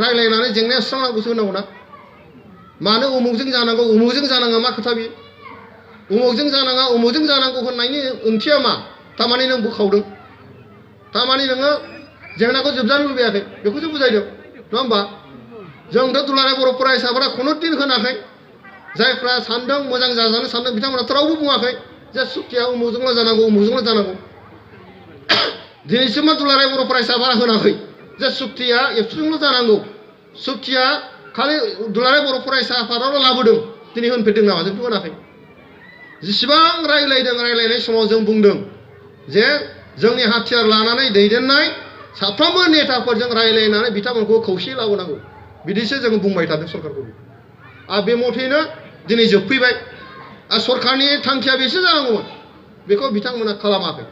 [SPEAKER 1] रायलायनानै जेंनाया सुस्रांनांगौसो होनांगौना मानो उमुकजों जानांगौ उमुकजों जानाङा मा खोथा बे उमुकजों जानाङा उमुकजों जानांगौ होननायनि ओंथिया मा थारमाने नों बोखावदों थारमाने नोङो जेंनाखौ जोबजानो लुबैयाखै बेखौसो बुजायदों नङा होमबा जोंथ' दुलाराय बर' फरायसाफोरा खुनु दिन होनाखै जायफ्रा सानदों मोजां जाजानो सानदों बिथांमोना रावबो बुङाखै जे सुक्तिया उमुकजोंल' जानांगौ उमुकजोंल' जानांगौ दिनैसिमबो दुलाराय बर' फरायसाफोरा होनाखै जे सुक्तिया एबसुजोंल' जानांगौ सुक्तिया खालि दुलाराय बर' फरायसा आफादाल' लाबोदों दिनै होनफेरदों नामा जोंथ' होनाखै जेसेबां रायलायदों रायलायनाय समाव जों बुंदों जे जोंनि हाथियार लानानै दैदेननाय साफ्रोमबो नेताफोरजों रायलायनानै बिथांमोनखौ खौसे लाबोनांगौ बिदिसो जों बुंबाय थादों सरकारखौ आरो बे मथेनो दिनै जोबफैबाय आरो सरकारनि थांखिया बेसो जानांगौमोन बेखौ बिथांमोना खालामाखै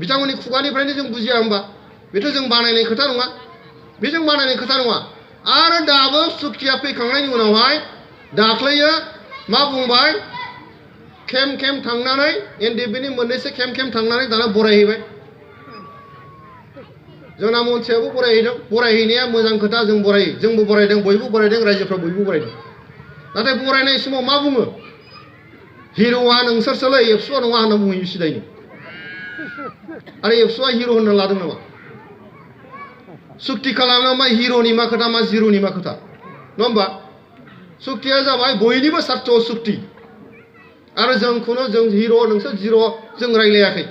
[SPEAKER 1] बिथांमोननि खुगानिफ्रायनो जों बुजिया होमबा बेथ' जों बानायनाय खोथा नङा बे जों बानायनाय खोथा नङा आरो दाबो सुक्तिया फैखांनायनि उनावहाय दाख्लैयो मा बुंबाय खेम थांनानै एनडिएफबिनि मोननैसो खेम थांनानै दाना बरायहैबाय जोंना मन्थ्रियाबो बरायहैदों बरायहैनाया मोजां खोथा जों बरायो जोंबो बरायदों बयबो बरायदों रायजोफ्रा बयबो बरायदों नाथाय बरायनाय समाव मा बुङो हिर'आ नोंसोरसोलै एबसुआ नङा होनना बुंहैयो सिदायनो आरो एबसुआ हिर' होनना लादों नामा सुक्ति खालामनो मा हिर'नि मा खोथा मा जिर'नि मा खोथा नङा होमबा सुक्तिया जाबाय बयनिबो सार्थ सुक्ति आरो जोंखौनो जों हिर' नोंसोर जिर' जों रायलायाखै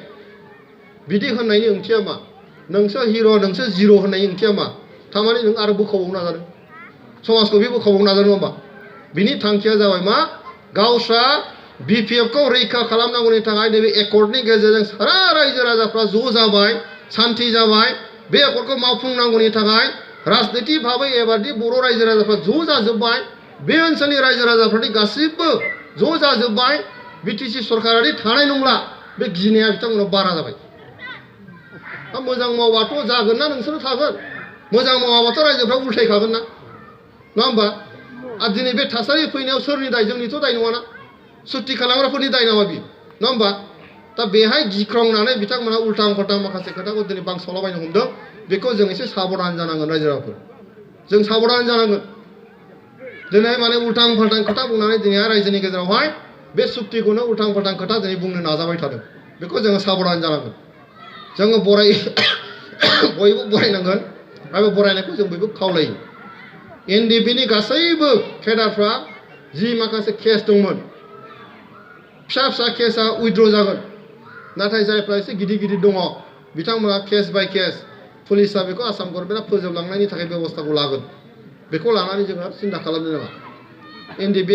[SPEAKER 1] बिदि होननायनि ओंथिया मा नोंसोर हिर' नोंसोर जिर' होननायनि ओंथिया मा थारमाने नों आरो बोखावबावनो नाजादों समाजखौ बे बोखावबावनो नाजादों नङा होमबा बिनि थांखिया जाबाय मा गावस्रा बिपिएफखौ रैखा खालामनांगौनि थाखाय नैबे एकर्डनि गेजेरजों सारा रायजो राजाफ्रा ज' जाबाय सान्थि जाबाय बे एकर्डखौ मावफुंनांगौनि थाखाय राजनितिक भाबै एबारदि बर' रायजो राजाफ्रा ज' जाजोब्बाय बे ओनसोलनि रायजो राजाफोरनि गासिबो ज' जाजोब्बाय बिटिसि सरकारादि थानाय नंला बे गिनाया बिथांमोनाव बारा जाबाय मोजां मावबाथ' जागोन ना नोंसोरो थागोन मोजां मावाबाथ' रायजोफ्रा उल्थायखागोन ना नङा होमबा आरो दिनै बे थासारि फैनायाव सोरनि दाय जोंनिथ' दाय नङाना सुक्ति खालामग्राफोरनि दाय नामा बि नङा होमबा दा बेहाय गिख्रंनानै बिथांमोना उल्टां फाल्टां माखासे खोथाखौ दिनै बांसावलाबायनो हमदों बेखौ जों एसे साबधान जानांगोन रायजो राजाफोर जों साबधान जानांगोन दिनै माने उल्टां फाल्टां खोथा बुंनानै दिनैहाय रायजोनि गेजेरावहाय बे सुक्तिखौनो उल्टां फाल्टां खोथा दिनै बुंनो नाजाबाय थादों बेखौ जोङो साबधान जानांगोन जोङो बयबो बरायनांगोन आरो बरायनायखौ जों बयबो खावलायो एनडिएफबिनि गासैबो केडारफ्रा जि माखासे केस दंमोन फिसा केसा उइथड्र जागोन नाथाय जायफ्रा एसे गिदिर दङ बिथांमोना केस बाय केस पुलिसा बेखौ आसाम गभर्नमेन्टआ फोजोबलांनायनि थाखाय बेबस्थाखौ लागोन बेखौ लानानै जोङो सिन्था खालामनो नाङा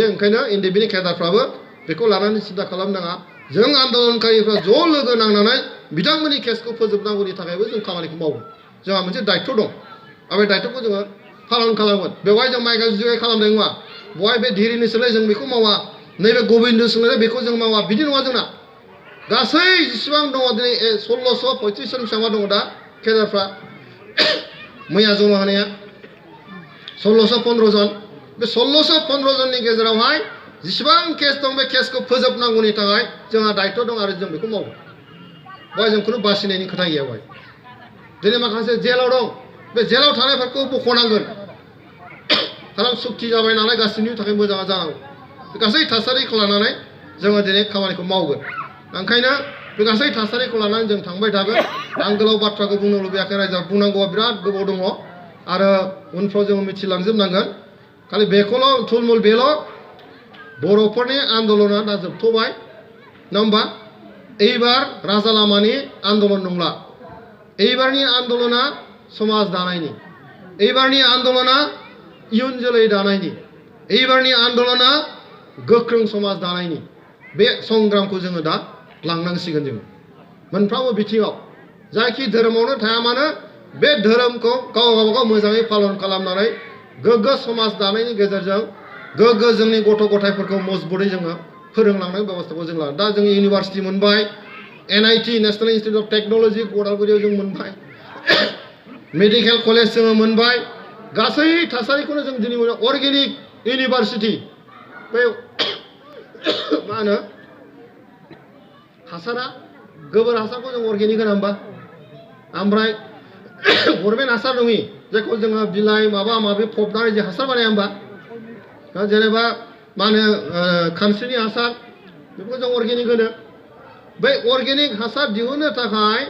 [SPEAKER 1] ओंखायनो एनडिएफबिनि केडारफ्राबो बेखौ लानानै सिन्था खालामनो नाङा जों आन्दोलनकारिफ्रा ज' लोगो नांनानै बिथांमोननि केसखौ फोजोबनांगौनि थाखायबो जों खामानिखौ मावगोन जोंहा मोनसे दायित्व दं आरो बे दायित्वखौ जोङो पालन खालामगोन बेवहाय जों माइ गाज्रि खालामनाय नङा बहाय बे धीरेनि सोलाय जों बेखौ मावा नैबे गबिन्द सोलाय बेखौ जों मावा बिदि नङा जोंना गासै जेसेबां दङ दिनै 1635 जन बेसेबां दङ दा केडारफ्रा मैया जमा होनाया 1615 जन बे 1615 जननि गेजेरावहाय जेसेबां केस दं बे केसखौ फोजोबनांगौनि थाखाय जोंहा दायित्व दं आरो जों बेखौ मावगोन बहाय जों खुनु बासिनायनि खोथा गैया बहाय दिनै माखासे जेलाव दं बे जेलाव थानायफोरखौ बख'नांगोन खारन सुक्ति जाबाय नालाय गासैनिबो थाखाय मोजाङा जानांगौ बे गासै थासारिखौ लानानै जोङो दिनै खामानिखौ मावगोन ओंखायनो बे गासै थासारिखौ लानानै जों थांबाय थागोन आं गोलाव बाथ्राखौ बुंनो लुबैयाखै रायजोआ बुंनांगौआ बिराद गोबाव दङ आरो उनफ्राव जोङो मिथिलांजोबनांगोन खालि बेखौल' थुलमुल बेल' बर'फोरनि आन्दलना दा जोबथ'बाय नङा होमबा এইবার राजा लामानि आन्दलन नंला এইবাरनि आन्दलना समाज दानायनि এইবাरनि आन्दलना इयुन जोलै दानायनि এইবাरनि आन्दलना गोख्रों समाज दानायनि बे संग्रामखौ जोङो दा लांनांसिगोन जोङो मोनफ्रोमबो बिथिङाव जायखि धोरोमावनो थाया मानो बे धोरोमखौ गावबागाव मोजाङै पालन खालामनानै गोग्गो समाज दानायनि गेजेरजों गोग्गो जोंनि गथ' गथायफोरखौ मजबुतै जोङो फोरोंलांनाय बेबस्थाखौ जों लादों दा जों इउनिभार्सिटि मोनबाय NIT national institute of technology गदालगुरियाव जों मोनबाय मेडिकेल कलेज जोङो मोनबाय गासै थासारिखौनो जों दिनै मोनो अर्गेनिक इउनिभार्सिटि बे मा होनो हासारा गोबोर हासारखौ जों अर्गेनिक होना होमबा ओमफ्राय गभर्नमेन्ट हासार नङि जायखौ जोङो बिलाइ माबा माबि फबनानै जे हासार बानाया होमबा जेनेबा मा होनो खानस्रिनि हासार बेखौ जों अर्गेनिक होनो बै अर्गेनिक हासार दिहुननो थाखाय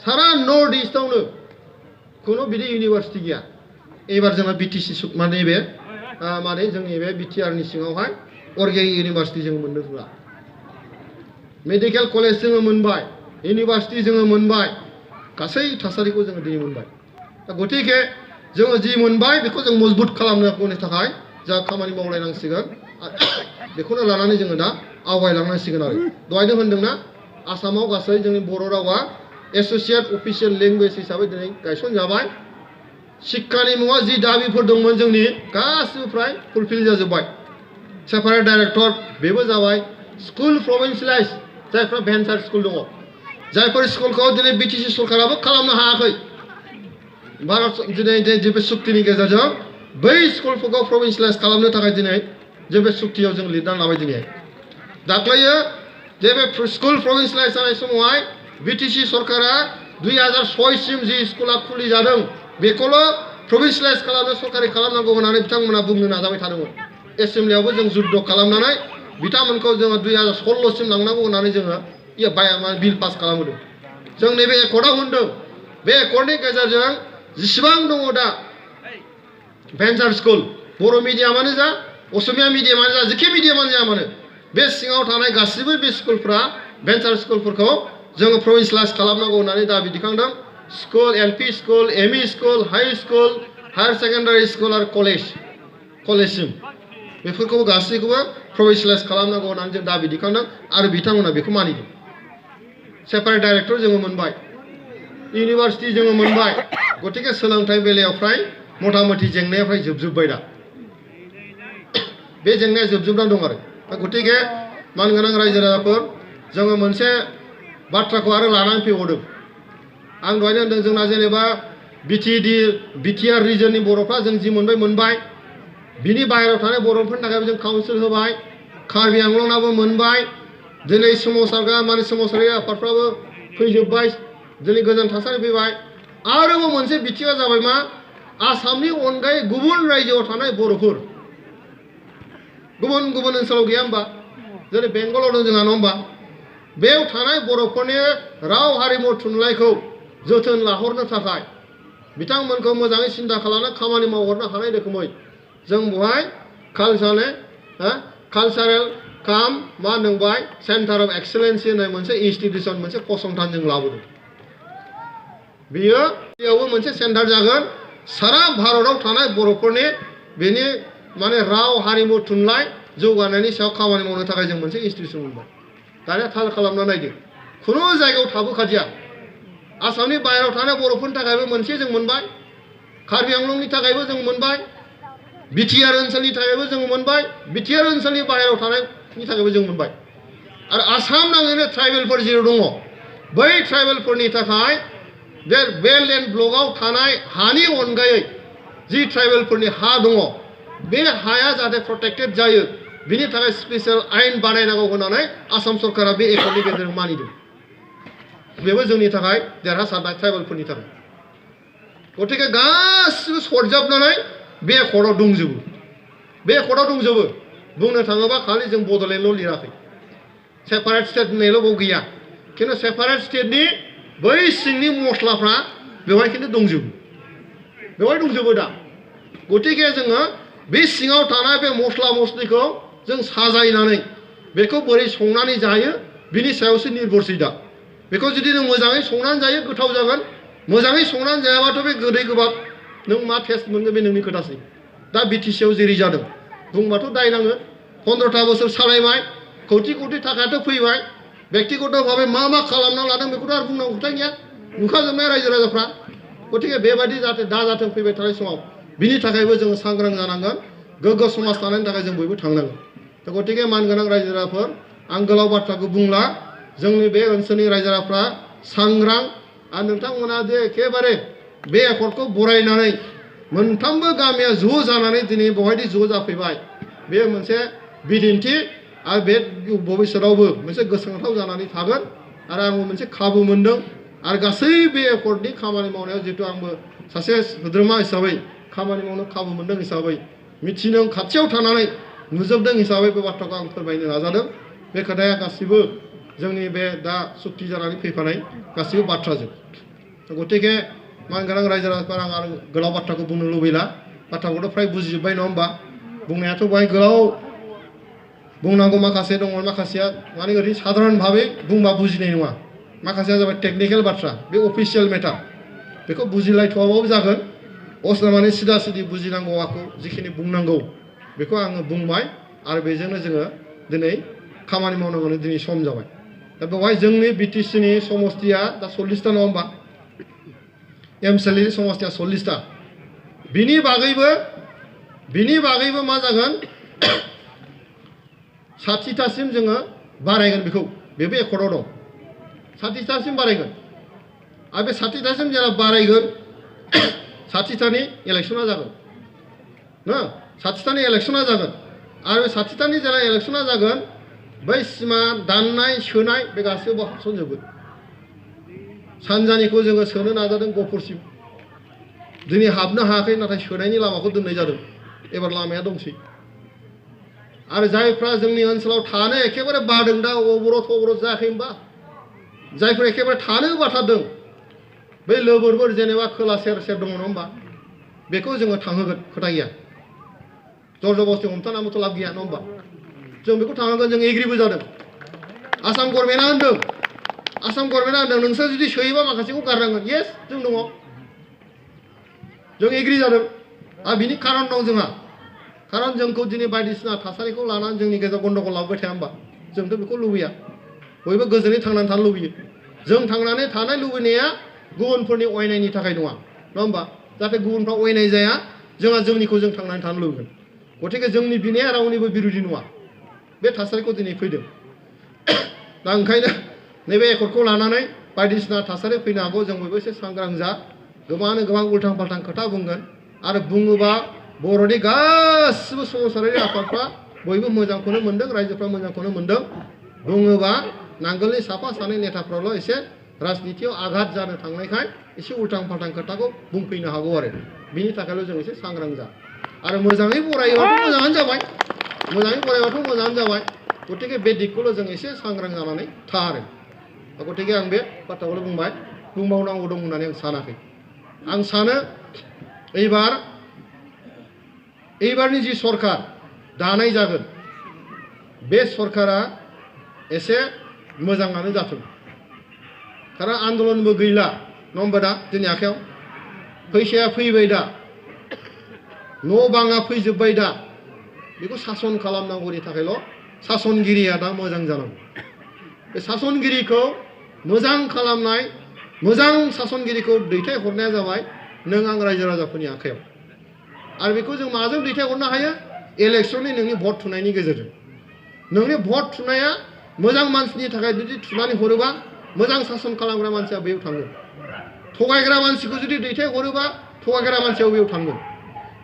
[SPEAKER 1] सारा नर्थ इस्टआवनो खुनु बिदि इउनिभार्सिटि गैया एबार जोंहा बिटिसि माने बे माने जोंनि बे बिटिआरनि सिङावहाय अर्गेनिक इउनिभार्सिटि जों मोननो होआ मेडिकेल कलेज जोङो मोनबाय इउनिभार्सिटि जोङो मोनबाय गासै थासारिखौ जोङो दिनै मोनबाय दा गतिके जोङो जि मोनबाय बेखौ जों मजबुत खालामनो थाखाय जा खामानि मावलायनांसिगोन बेखौनो लानानै जोङो दा आवगायलांनांसिगोन आरो दहायनो होनदोंना आसामाव गासै जोंनि बर' रावा एस'सिएट अफिसियेल लेंगुवेज हिसाबै दिनै गायसनजाबाय शिक्षानि मुङाव जि दाबिफोर दंमोन जोंनि गासिबो फ्राय फुलफिल जाजोब्बाय सेपारेट डाइरेक्टर बेबो जाबाय स्कुल प्रभिन्सियेलाइज जायफ्रा भेन्सार स्कुल दङ जायफोर स्कुलखौ दिनै बिटिसि सरकाराबो खालामनो हायाखै भारत दिनै जे बे सुक्तिनि गेजेरजों बै स्कुलफोरखौ प्रभिन्सियेलाइज खालामनो थाखाय दिनै जे बे सुक्तियाव जों लिरनानै लाबाय दिनै दाख्लैयो जे बे स्कुल प्रभिन्सियेलाइज जानाय समावहाय बिटिसि सरकारा 2006 सिम जि स्कुला खुलि जादों बेखौल' प्रभिन्सियेलाइज खालामनो सरकारि खालामनांगौ होननानै बिथांमोना बुंनो नाजाबाय थादोंमोन एसेम्ब्लियावबो जों जुद्ध खालामनानै बिथांमोनखौ जोङो 2016 सिम लांनांगौ होननानै जोङो बिल पास खालामहोदों जों नैबे एकर्डआव होनदों बे एकर्डनि गेजेरजों जेसेबां दङ दा भेन्सार स्कुल बर' मिडियामानो जा असमिया मिडियामानो जा जेखि मिडियामानो जाया मानो बे सिङाव थानाय गासिबो बे स्कुलफ्रा भेन्सार स्कुलफोरखौ जोङो प्रभिन्सियेलाइज खालामनांगौ होननानै दाबि दिखांदों school LP school ME school high school higher secondary school आरो कलेजसिम बेफोरखौबो गासैखौबो प्रभिन्सियेलाइज खालामनांगौ होननानै जों दाबि दिखांदों आरो बिथांमोना बेखौ मानिदों सेपारेट डाइरेक्टर जोङो मोनबाय इउनिभार्सिटि जोङो मोनबाय गतिके सोलोंथाइ बेलायाव फ्राय मथा मथि जेंनाया फ्राय जोबजोब्बाय दा बे जेंनाया जोबजोबनानै दं आरो गतिके मानगोनां रायजो राजाफोर जोङो मोनसे बाथ्राखौ आरो लानानै फैबावदों आं दहायनो होनदों जोंना जेनेबा बिटिआर रिजननि बर'फ्रा जों जि मोनबाय बिनि बाहेरायाव थानाय बर'फोरनि थाखायबो जों काउन्सिल होबाय कार्बि आंलंनाबो मोनबाय दिनै सोमावसारारि आफादफ्राबो फैजोब्बाय दिनै गोजोन थासारि फैबाय आरोबाव मोनसे बिथिङा जाबाय मा आसामनि अनगायै गुबुन रायजोआव थानाय बर'फोर गुबुन गुबुन ओनसोलाव गैया होमबा जेरै बेंगलाव दं जोंहा नङा होमबा बेयाव थानाय बर'फोरनि राव हारिमु थुनलाइखौ जोथोन लाहरनो थाखाय बिथांमोनखौ मोजाङै सिन्था खालामना खामानि मावहरनो हानाय रोखोमै जों बेवहाय कालचारेल मा होनबाय सेन्टार अफ एक्सेलेन्सि होननाय मोनसे इनस्टिटिउसन मोनसे फसंथान जों लाबोदों बेयावबो मोनसे सेन्टार जागोन सारा भारताव थानाय बर'फोरनि बेनि माने राव हारिमु थुनलाइ जौगानायनि सायाव खामानि मावनो थाखाय जों मोनसे इनस्टिटिउसन मोनबाय दानिया थाल खालामना नायदो खुनु जायगायाव थाबोखादिया आसामनि बाहेरायाव थानाय बर'फोरनि थाखायबो मोनसे जों मोनबाय कार्बि आंलंनि थाखायबो जों मोनबाय बिटिआर ओनसोलनि थाखायबो जों मोनबाय बिटिआर ओनसोलनि बाहेरायाव थानायनि थाखायबो जों मोनबाय आरो आसाम नाङैनो ट्राइबेलफोर जेराव दङ बै ट्राइबेलफोरनि थाखाय बे लेन्ड ब्लकआव थानाय हानि अनगायै जि ट्राइबेलफोरनि हा दङ बे हाया जाहाथे प्रटेक्टेड जायो बिनि थाखाय स्पेसियेल आयेन बानायनांगौ होननानै आसाम सरकारा बे एकर्डनि गेजेरजों मानिदों बेबो जोंनि थाखाय देरहासारनाय ट्राइबेलफोरनि थाखाय गतिके गासिबो सरजाबनानै बे एकर्डआव दंजोबो बुंनो थाङोबा खालि जों बड'लेण्डल' लिराखै सेपारेट स्टेट होननायल' बाव गैया खिन्थु सेपारेट स्टेटनि बै सिंनि मस्लाफ्रा बेवहाय खिन्थु दंजोबो दा गतिके जोङो बे सिङाव थानाय बे मस्ला मस्लिखौ जों साजायनानै बेखौ बोरै संनानै जायो बिनि सायावसो निर्भरसै दा बेखौ जुदि नों मोजाङै संनानै जायो गोथाव जागोन मोजाङै संनानै जायाबाथ' बे गोदै गोबाब नों मा टेस्ट मोनगोन बे नोंनि खोथासै दा बिटिसिआव जेरै जादों बुंबाथ' दाय नाङो 15टा बोसोर सालायबाय कौटि थाखायाथ' फैबाय बेक्तिगत भाबै मा खालामना लादों बेखौथ' आरो बुंनांगौ खोथा गैया नुखाजोबनाय रायजो राजाफ्रा गतिके बेबायदि जाहाथे दाजाथों फैबाय थानाय समाव बिनि थाखायबो जोङो सांग्रां जानांगोन गोग्गो समाज दानायनि थाखाय जों बयबो थांनांगोन दा गतिके मानगोनां रायजो राजाफोर आं गोलाव बाथ्राखौ बुंला जोंनि बे ओनसोलनि रायजो राजाफ्रा सांग्रां आरो नोंथांमोना जे एखेबारे
[SPEAKER 2] बे एकर्डखौ बरायनानै मोनफ्रोमबो गामिया ज' जानानै दिनै बेवहायदि ज' जाफैबाय बे मोनसे बिदिन्थि आरो बे भबिष्यतावबो मोनसे गोसोखांथाव जानानै थागोन आरो आंबो मोनसे खाबु मोनदों आरो गासै बे एकर्डनि खामानि मावनायाव जिहेतु आंबो सासे सोद्रोमा हिसाबै खामानि मावनो खाबु मोनदों हिसाबै मिथिनो खाथियाव थानानै नुजोबदों हिसाबै बे बाथ्राखौ आं फोरमायनो नाजादों बे खोथाया गासिबो जोंनि बे दा सुक्ति जानानै फैफानाय गासिबो बाथ्राजों गतिके मानगोनां रायजो राजाफोरा आं गोलाव बाथ्राखौ बुंनो लुबैला बाथ्राखौथ' फ्राय बुजिजोब्बाय नङा होमबा बुंनायाथ' बाहाय गोलाव बुंनांगौ माखासे दङ माखासेया माने ओरैनो साधारन भाबै बुंबा बुजिनाय नङा माखासेया जाबाय टेकनिकेल बाथ्रा बे अफिसियेल मेटार बेखौ बुजिलायथ'वाबाबो जागोन असला माने सिदा सिदि बुजिनांगौ आखौ जिखिनि बुंनांगौ बेखौ आङो बुंबाय आरो बेजोंनो जोङो दिनै खामानि मावनांगौनि दिनै सम जाबाय दा बेवहाय जोंनि बिटिसिनि समस्तिया दा 40ता नङा होमबा एमसिएलनि समस्तिया 40ता बिनि बागैबो मा जागोन 60तासिम जोङो बारायगोन बेखौ बेबो एकर्डआव दं 60तासिम बारायगोन आरो बे 60तासिम जेला बारायगोन 60तानि इलेक्सना जागोन ना 60तानि इलेक्सना जागोन आरो बे 60तानि जेला इलेक्सना जागोन बै सिमा दाननाय सोनाय बे गासैबो हाबसनजोबगोन सानजानिखौ जोङो सोनो नाजादों गहपुरसिम दिनै हाबनो हायाखै नाथाय सोनायनि लामाखौ दोननाय जादों एबार लामाया दंसै आरो जायफ्रा जोंनि ओनसोलाव थानो एखेबारे बादों दा अबरत जायाखै होनबा जायफ्रा एखेबारे थानो बाथारदों बै लोबोरबोर जेनेबा खोला सेर सेर दङ नङा होमबा बेखौ जोङो थांहोगोन खोथा गैया जरजबस्ति हमथानाबोथ' लाब गैया नङा होमबा जों बेखौ थांहोगोन जों एग्रिबो जादों आसाम गभर्नमेन्टआ होनदों नोंसोर जुदि सोयोबा माखासेखौ गारनांगोन येस जों दङ जों एग्रि जादों आरो बिनि खारन दं जोंहा खारन जोंखौ दिनै बायदिसिना थासारिखौ लानानै जोंनि गेजेराव गन्दगल लाबोबाय थाया होमबा जोंथ' बेखौ लुबैया बयबो गोजोनै थांनानै थानो लुबैयो जों थांनानै थानाय लुबैनाया गुबुनफोरनि अयनायनि थाखाय नङा होमबा जाहाथे गुबुनफ्रा अयनाय जाया जोंहा जोंनिखौ जों थांनानै थानो लुबैगोन गतिके जोंनि बिनाया रावनिबो बिरोधि नङा बे थासारिखौ दिनै फैदों दा ओंखायनो नैबे एकर्डखौ लानानै बायदिसिना थासारि फैनो हागौ जों बयबो एसे सांग्रां जा गोबाङानो गोबां उल्थां फाल्थां खोथा बुंगोन आरो बुङोबा बर'नि गासिबो समाजारि आफादफ्रा बयबो मोजांखौनो मोनदों रायजोफ्रा मोजांखौनो मोनदों बुङोबा नांगोलनि साफा सानै नेताफ्राल' एसे राजनितियाव आघात जानो थांनायखाय एसे उल्थां फाल्थां खोथाखौ बुंफैनो हागौ आरो बिनि थाखायल' जों एसे सांग्रां जा आरो मोजाङै बरायोबाथ' मोजाङानो जाबाय गतिके बे दिगखौल' जों एसे सांग्रां जानानै था आरो गतिके आं बे बाथ्राखौल' बुंबाय बुंबावनांगौ दं होननानै आं सानाखै आं सानो এইবারनि जि सरकार दानाय जागोन बे सरकारा एसे मोजाङानो जाथों खारन आन्दलनबो गैला नङा होमबा दा जोंनि आखायाव फैसाया फैबाय दा न' बाङा फैजोब्बाय दा बेखौ सासन खालामनांगौनि थाखायल' सासनगिरिया दा मोजां जानांगौ बे सासनगिरिखौ मोजां खालामनाय मोजां सासनगिरिखौ दैथायहरनाया जाबाय नों आं रायजो राजाफोरनि आखायाव आरो बेखौ जों माजों दैथायहरनो हायो इलेक्सननि नोंनि भट थुनायनि गेजेरजों नोंनि भट थुनाया मोजां मानसिनि थाखाय जुदि थुनानै हरोबा मोजां सासन खालामग्रा मानसिया बेयाव थांगोन थगायग्रा मानसिखौ जुदि दैथायहरोबा थगायग्रा मानसिया बेयाव थांगोन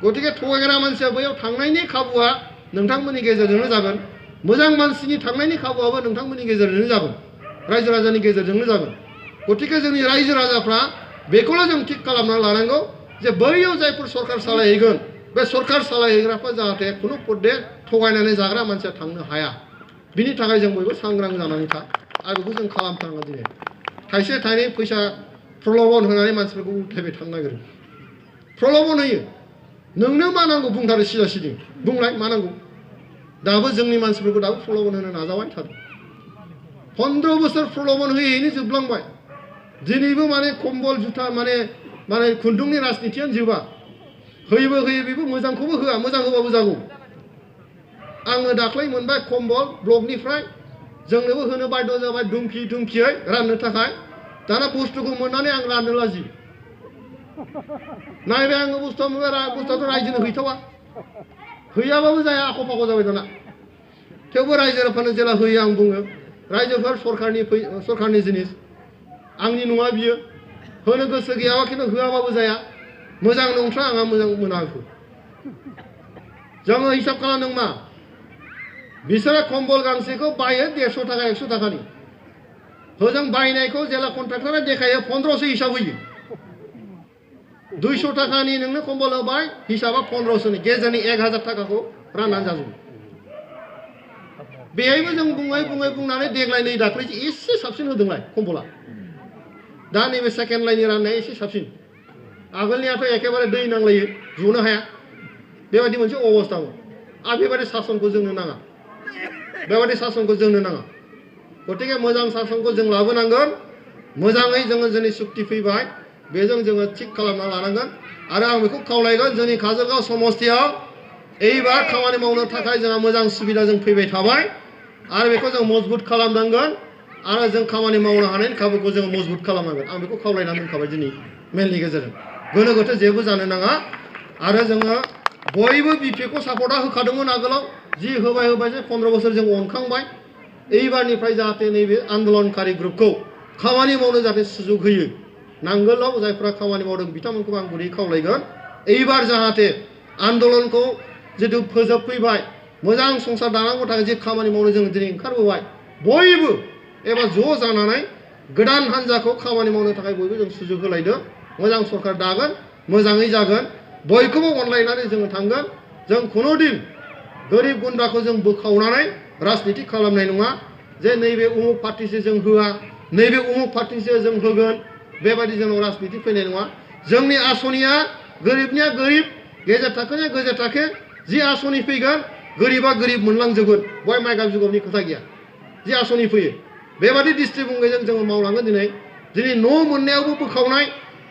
[SPEAKER 2] गतिके थगायग्रा मानसिया बैयाव थांनायनि खाबुआ नोंथांमोननि गेजेरजोंनो जागोन मोजां मानसिनि थांनायनि खाबुआबो नोंथांमोननि गेजेरजोंनो जागोन रायजो राजानि गेजेरजोंनो जागोन गतिके जोंनि रायजो राजाफ्रा बेखौल' जों थिग खालामना लानांगौ जे बैयाव जायफोर सरकार सालायहैगोन बे सरकार सालायहैग्राफ्रा जाहाथे खुनु पदे थगायनानै जाग्रा मानसिया थांनो हाया बिनि थाखाय जों बयबो सांग्रां जानानै था आरो बेखौ जों खालामथारनांगौ दिनै थाइसे थाइनै फैसा प्रल'भन होनानै मानसिफोरखौ उथायबाय थानो नागिरो प्रल'भन होयो नोंनो मा नांगौ बुंथारो सिदा सिदि बुंलाय मा नांगौ दाबो जोंनि मानसिफोरखौ दाबो प्रल'भन होनो नाजाबाय थादों 15 बोसोर प्रल'भन होयैनो जोबलांबाय दिनैबो माने कम्बल जुथा माने खुन्दुंनि राजनितियानो जोबा होयो बेबो मोजांखौबो होआ मोजां होबाबो जागौ आङो दाख्लै मोनबाय कम्बल ब्लकनिफ्राय जोंनोबो होनो बाध्य जाबाय दुमखियै राननो थाखाय दाना बुस्थुखौ मोननानै आं राननो लाजि नायबाय आङो बुस्थुआथ' रायजोनो हैथावा हैयाबाबो जाया आख' फाख' जाबाय दाना थेवबो रायजोफोरनो जेला होयो आं बुङो रायजोफोर सरकारनि जिनिस आंनि नङा बियो होनो गोसो गैयाबा खिन्थु होआबाबो जाया मोजां नंथ्रा आंहा मोजां मोनाखै जोङो हिसाब खालामदों मा बिसोरो कम्बल गांसेखौ बायो 150 थाखा 100 थाखानि होजों बायनायखौ जेला कन्ट्राक्टरा देखायो 1500 हिसाब होयो 200 थाखानि नोंनो कम्बल होबाय हिसाबा 1500 नि गेजेरनि 1000 थाखाखौ राननानै जाजोबो बेहायबो जों बुंनानै देग्लाय नै दाख्लै एसे साबसिन होदोंलाय कम्बला दा नैबे सेकेन्ड लाइननि राननाया एसे साबसिन आगोलनियाथ' एखेबारे दै नांलायो जुनो हाया बेबायदि मोनसे अबस्थामोन आरो बेबायदि सासनखौ जोंनो नाङा बेबायदि सासनखौ जोंनो नाङा गतिके मोजां सासनखौ जों लाबोनांगोन मोजाङै जोङो जोंनि सुक्ति फैबाय बेजों जोङो थिक खालामना लानांगोन आरो आं बेखौ खावलायगोन जोंनि काजलगाव समस्तियाव एबार खामानि मावनो थाखाय जोंहा मोजां सुबिदा जों फैबाय थाबाय आरो बेखौ जों मजबुत खालामनांगोन आरो जों खामानि मावनो हानायनि खाबुखौ जों मजबुत खालामनांगोन आं बेखौ खावलायनानै दोनखाबाय दिनै मेलनि गेजेरजों गोनो गोथो जेबो जानो नाङा आरो जोङो बयबो बिपिखौ सापर्टआ होखादोंमोन आगोलाव जि होबाय जे 15 बोसोर जों अनखांबाय एबारनिफ्राय जाहाथे नैबे आन्दोलनकारि ग्रुपखौ खामानि मावनो जाहाथे सुजुग होयो नांगोलाव जायफ्रा खामानि मावदों बिथांमोनखौ आं गुरै खावलायगोन एबार जाहाथे आन्दोलनखौ जितु फोजोबफैबाय मोजां संसार दानांगौ थाखाय जे खामानि मावनो जों दिनै ओंखारबोबाय बयबो एबा ज' जानानै गोदान हान्जाखौ खामानि मावनो थाखाय बयबो जों सुजुग होलायदो मोजां सरकार दागोन मोजाङै जागोन बयखौबो अनलायनानै जोङो थांगोन जों खुनु दिन गोरिब गुन्द्राखौ जों बोखावनानै राजनिति खालामनाय नङा जे नैबे उमुक पार्टिसो जों होआ नैबे उमुक पार्टिसो जों होगोन बेबायदि जोंनाव राजनिति फैनाय नङा जोंनि आसनिया गोरिबनिया गोरिब गेजेर थाखोनिया गेजेर थाखो जि आसनि फैगोन गोरिबा गोरिब मोनलांजोबगोन बय माइ गाबजुगबनि खोथा गैया जि आसनि फैयो बेबायदि डिस्ट्रिब्युटजों जोङो मावलांगोन दिनै न' मोननायावबो बोखावनाय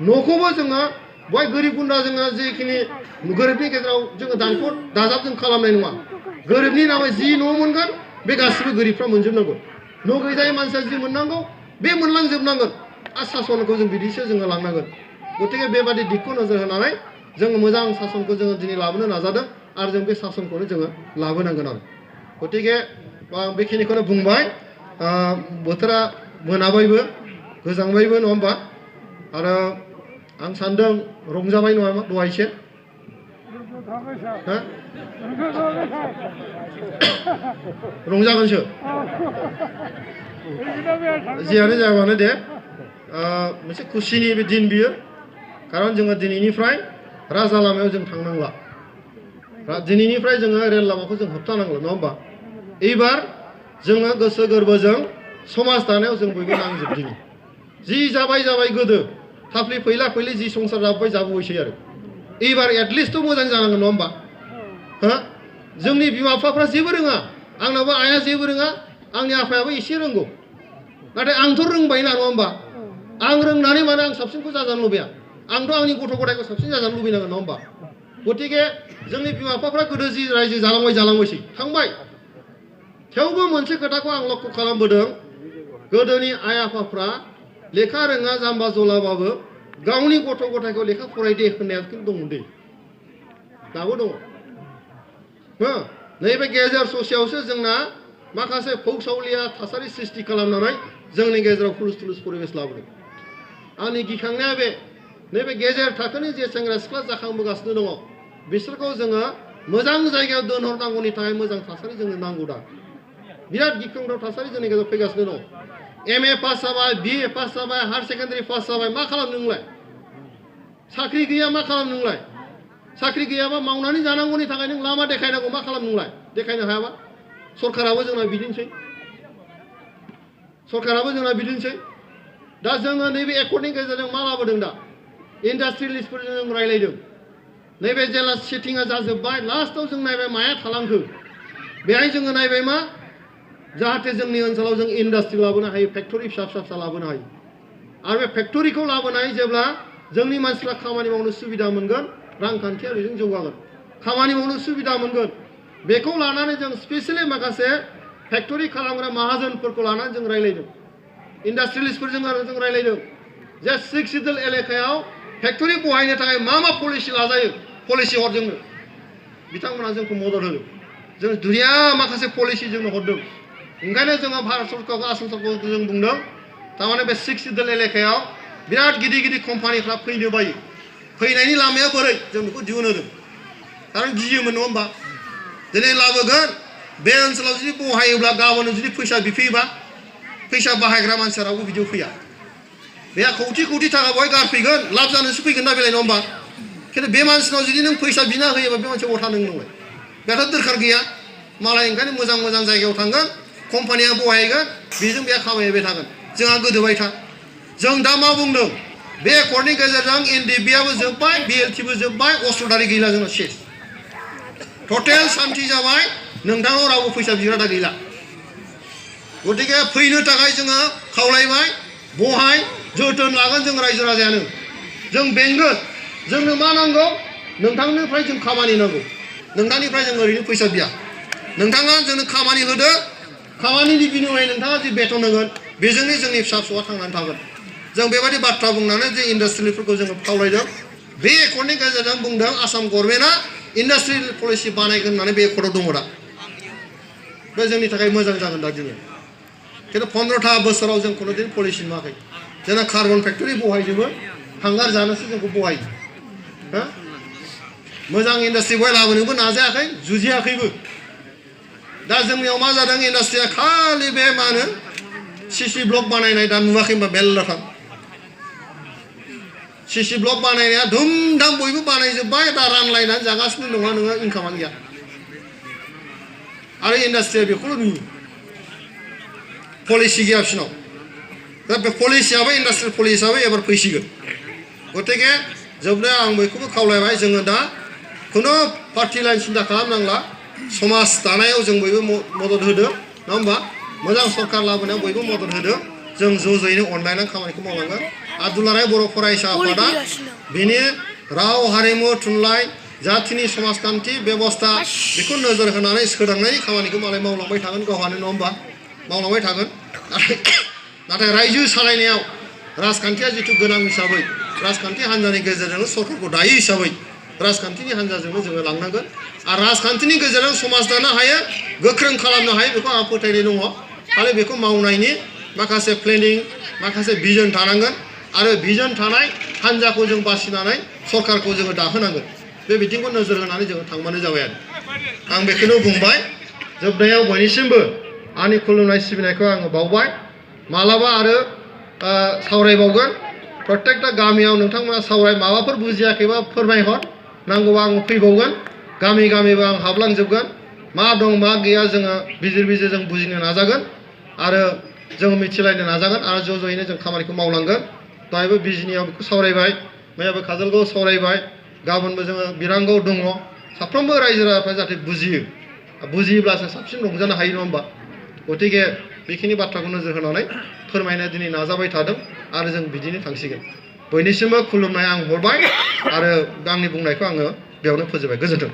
[SPEAKER 2] न'खौबो जोङो बय गोरिब गुन्द्रा जोङो जिखिनि गोरिबनि गेजेराव जोङो दानख' दाजाब जों खालामनाय नङा गोरिबनि नामै जि न' मोनगोन बे गासिबो गोरिबफ्रा मोनजोबनांगौ न' गैजायै मानसिया जि मोननांगौ बे मोनलांजोबनांगोन आरो सासनखौ जों बिदिसो जोङो लांनांगोन गतिके बेबादि दिगखौ नोजोर होनानै जोङो मोजां सासनखौ जोङो दिनै लाबोनो नाजादों आरो जों बे सासनखौनो जोङो लाबोनांगोन आरो गतिके आं बेखिनिखौनो बुंबाय बोथोरा मोनाबायबो गोजांबायबो नङा होमबा आरो आं सान्दों रंजाबाय नङा दहायसो रंजागोनसो जियानो जायाबानो दे मोनसे खुसिनि बे दिन बियो खारन जोङो दिनैनिफ्राय राजा लामायाव जों थांनांला दिनैनिफ्राय जोङो रेल लामाखौ जों होबथानांगौ नङा होमबा एबार जोङो गोसो गोरबोजों समाज दानायाव जों बयबो नांजोबदिनि जि जाबाय गोदो थाफ्लि फैला फैलि जि संसार जाबोबायसै आरो एबार एटलिस्टथ' मोजां जानांगोन नङा होमबा हो जोंनि बिमा बिफाफ्रा जेबो रोङा आंनाबो आइया जेबो रोङा आंनि आफायाबो एसे रोंगौ नाथाय आंथ' रोंबाय ना नङा होमबा आं रोंनानै माने आं साबसिनखौ जाजानो लुबैया आंथ' आंनि गथ' गथायखौ साबसिन जाजानो लुबैनांगोन नङा होमबा गतिके जोंनि बिमा बिफाफ्रा गोदो जि रायजो जालांबायसै थांबाय थेवबो मोनसे खोथाखौ आं लक्ष्य खालामबोदों गोदोनि आइ आफाफ्रा लेखा रोङा जाम्बा जलाबाबो गावनि गथ' गथायखौ लेखा फरायदे होननाया खिन्थु दंमोन दे दाबो दङ हो नैबे गेजेर ससेयावसो जोंना माखासे फौसावलिया थासारि सृष्टि खालामनानै जोंनि गेजेराव हुलुस थुलुस परिबेस लाबोदों आंनि गिखांनाया बे नैबे गेजेर थाखोनि जे सेंग्रा सिख्ला जाखांबोगासिनो दङ बिसोरखौ जोङो मोजां जायगायाव दोनहरनांगौनि थाखाय मोजां थासारि जोंनो नांगौ दा बिराद गिख्रंथाव थासारि जोंनि गेजेराव फैगासिनो दङ एमए पास जाबाय बिए पास जाबाय हायार सेकेन्डारि पास जाबाय मा खालामनो नोंलाय साख्रि गैया मा खालामनो नोंलाय साख्रि गैयाबा मावनानै जानांगौनि थाखाय नों लामा देखायनांगौ मा खालामनो नोंलाय देखायनो हायाबा सरकाराबो जोंना बिदिनोसै दा जोङो नैबे एकर्डनि गेजेरजों मा लाबोदों दा इन्डास्ट्रियेलिस्टफोरजों जों रायलायदों नैबे जेला सेटिंआ जाजोब्बाय लास्टआव जों नायबाय माया थालांखो बेहाय जोङो नायबाय मा जाहाथे जोंनि ओनसोलाव जों इन्डास्ट्रि लाबोनो हायो फेक्टरि फिसा लाबोनो हायो आरो बे फेक्टरिखौ लाबोनाय जेब्ला जोंनि मानसिफ्रा खामानि मावनो सुबिदा मोनगोन रांखान्थियारिजों जौगागोन खामानि मावनो सुबिदा मोनगोन बेखौ लानानै जों स्पेसियेलि माखासे फेक्टरि खालामग्रा माहाजोनफोरखौ लानानै जों रायलायदों इन्डास्ट्रियेलिस्टफोरजों आरो जों रायलायदों जे 6 सिडुल एलेकायाव फेक्टरि बहायनो थाखाय मा पलिसि लाजायो पलिसि हरजोंनो बिथांमोना जोंखौ मदद होदों जों दुनिया माखासे पलिसि जोंनो हरदों ओंखायनो जोङो भारत सरकारखौ आसाम सरकारखौ जों बुंदों थारमाने बे 6 सिडुल एलेकायाव बिराद गिदिर गिदिर कम्पानिफ्रा फैनो बायो फैनायनि लामाया बोरै जों बेखौ दिहुनहोदों खारन गियोमोन नङा होमबा दिनै लाबोगोन बे ओनसोलाव जुदि बहायोब्ला गाबोन जुदि फैसा बिफैयोबा फैसा बाहायग्रा मानसिया रावबो बिदियाव फैया बेहा खौथि खौथि थाखा बहाय गारफैगोन लाब जानोसो फैगोन ना बेलाय नङा होमबा खिन्थु बे मानसिनाव जुदि नों फैसा बिना होयोबा बे मानसिया अथा नों नंलाय बेहाथ' दरखार गैया मालाय ओंखायनो मोजां मोजां जायगायाव थांगोन कम्पानिया बहायगोन बेजों बेहा खामायबाय थागोन जोंहा गोदोबाय था जों दा मा बुंदों बे एकर्डनि गेजेरजों एनडिएफबिआबो जोब्बाय बिएलटिबो जोब्बाय अस्त्रधारि गैला जोंनाव सेस टटेल सान्ति जाबाय नोंथांनाव रावबो फैसा बिग्रा दा गैला गतिके फैनो थाखाय जोङो खावलायबाय बहाय जोथोन लागोन जों रायजो राजायानो जों बेंगोन जोंनो मा नांगौ नोंथांनिफ्राय जों खामानि नांगौ नोंथांनिफ्राय जों ओरैनो फैसा बिया नोंथाङा जोंनो खामानि होदो खामानिनि बिनिमय नोंथाङा जि बेथन होगोन बेजोंनो जोंनि फिसा फिसौआ थांनानै थागोन जों बेबायदि बाथ्रा बुंनानै जे इन्डास्ट्रिफोरखौ जोङो खावलायदों बे एकर्डनि गेजेरजों बुंदों आसाम गभर्नमेन्टआ इन्डास्ट्रियेल पलिसि बानायगोन होननानै बे एकर्डआव दङ दा बे जोंनि थाखाय मोजां जागोन दा दिनै खिन्थु 15था बोसोराव जों खुनु दिन पलिसि नुवाखै जोंना कार्बन फेक्टरि बहायजोबो हांगार जानोसो जोंखौ बहायो हो मोजां इन्डास्ट्रि बहाय लाबोनोबो नाजायाखै जुजियाखैबो दा जोंनियाव मा जादों इन्डास्ट्रिया खालि बे मा होनो सिसि ब्लक बानायनाय दा नुवाखै होनबा मेल्लाथार सिसि ब्लक बानायनाया धुमधाम बयबो बानायजोब्बाय दा रानलायनानै जागासिनो नङा नोङो इनकामानो गैया आरो इन्डास्ट्रिया बेखौल' नुयो पलिसि गैया बिसिनाव दा बे पलिसियाबो इन्डास्ट्रियेल पलिसियाबो एबार फैसिगोन गतिके जोबनायाव आं बयखौबो खावलायबाय जोङो दा खुनु पार्टि लाइन सिन्था खालामनांला समाज दानायाव जों बयबो मदद होदो नङा होमबा मोजां सरकार लाबोनायाव बयबो मदद होदो जों ज' ज'यैनो अनलायनानै खामानिखौ मावलांगोन आरो दुलाराय बर' फरायसा आफादा बेनि राव हारिमु थुनलाइ जाथिनि समाजखान्थि बेबस्था बेखौ नोजोर होनानै सोदांनायनि खामानिखौ मालाय मावलांबाय थागोन गावहानो नङा होमबा मावलांबाय थागोन नाथाय रायजो सालायनायाव राजखान्थिया जिथु गोनां हिसाबै राजखान्थि हान्जानि गेजेरजोंनो सरकारखौ दायो हिसाबै राजखान्थिनि हान्जाजोंनो जोङो लांनांगोन आरो राजखान्थिनि गेजेरजों समाज दानो हायो गोख्रों खालामनो हायो बेखौ आंहा फोथायनाय दङ आरो बेखौ मावनायनि माखासे प्लेनिं माखासे भिजन थानांगोन आरो भिजन थानाय हान्जाखौ जों बासिनानै सरकारखौ जोङो दाहोनांगोन बे बिथिंखौ नोजोर होनानै जोङो थांबानो जाबाय आरो आं बेखौनो बुंबाय जोबनायाव बयनिसिमबो आंनि खुलुमनाय सिबिनायखौ आङो बावबाय मालाबा आरो सावरायबावगोन प्रत्येकटा गामियाव नोंथांमोना सावराय माबाफोर बुजियाखैबा फोरमायहर नांगौबा आं फैबावगोन गामि गामिबो आं हाबलांजोबगोन मा दं मा गैया जोङो बिजिर बिजिर जों बुजिनो नाजागोन आरो जों मिथिलायनो नाजागोन आरो ज' ज'यैनो जों खामानिखौ मावलांगोन दहायबो बिजिनियाव बेखौ सावरायबाय मैयाबो काजलगावआव सावरायबाय गाबोनबो जोङो बिरांगाव दङ साफ्रोमबो रायजो राजाफ्रा जाहाथे बुजियो बुजियोब्लासो साबसिन रंजानो हायो नङा होमबा गतिके बेखिनि बाथ्राखौ नोजोर होनानै फोरमायनो दिनै नाजाबाय थादों आरो जों बिदिनो थांसिगोन बयनिसिमबो खुलुमनाय आं हरबाय आरो आंनि बुंनायखौ आङो बेयावनो फोजोबबाय गोजोन्थों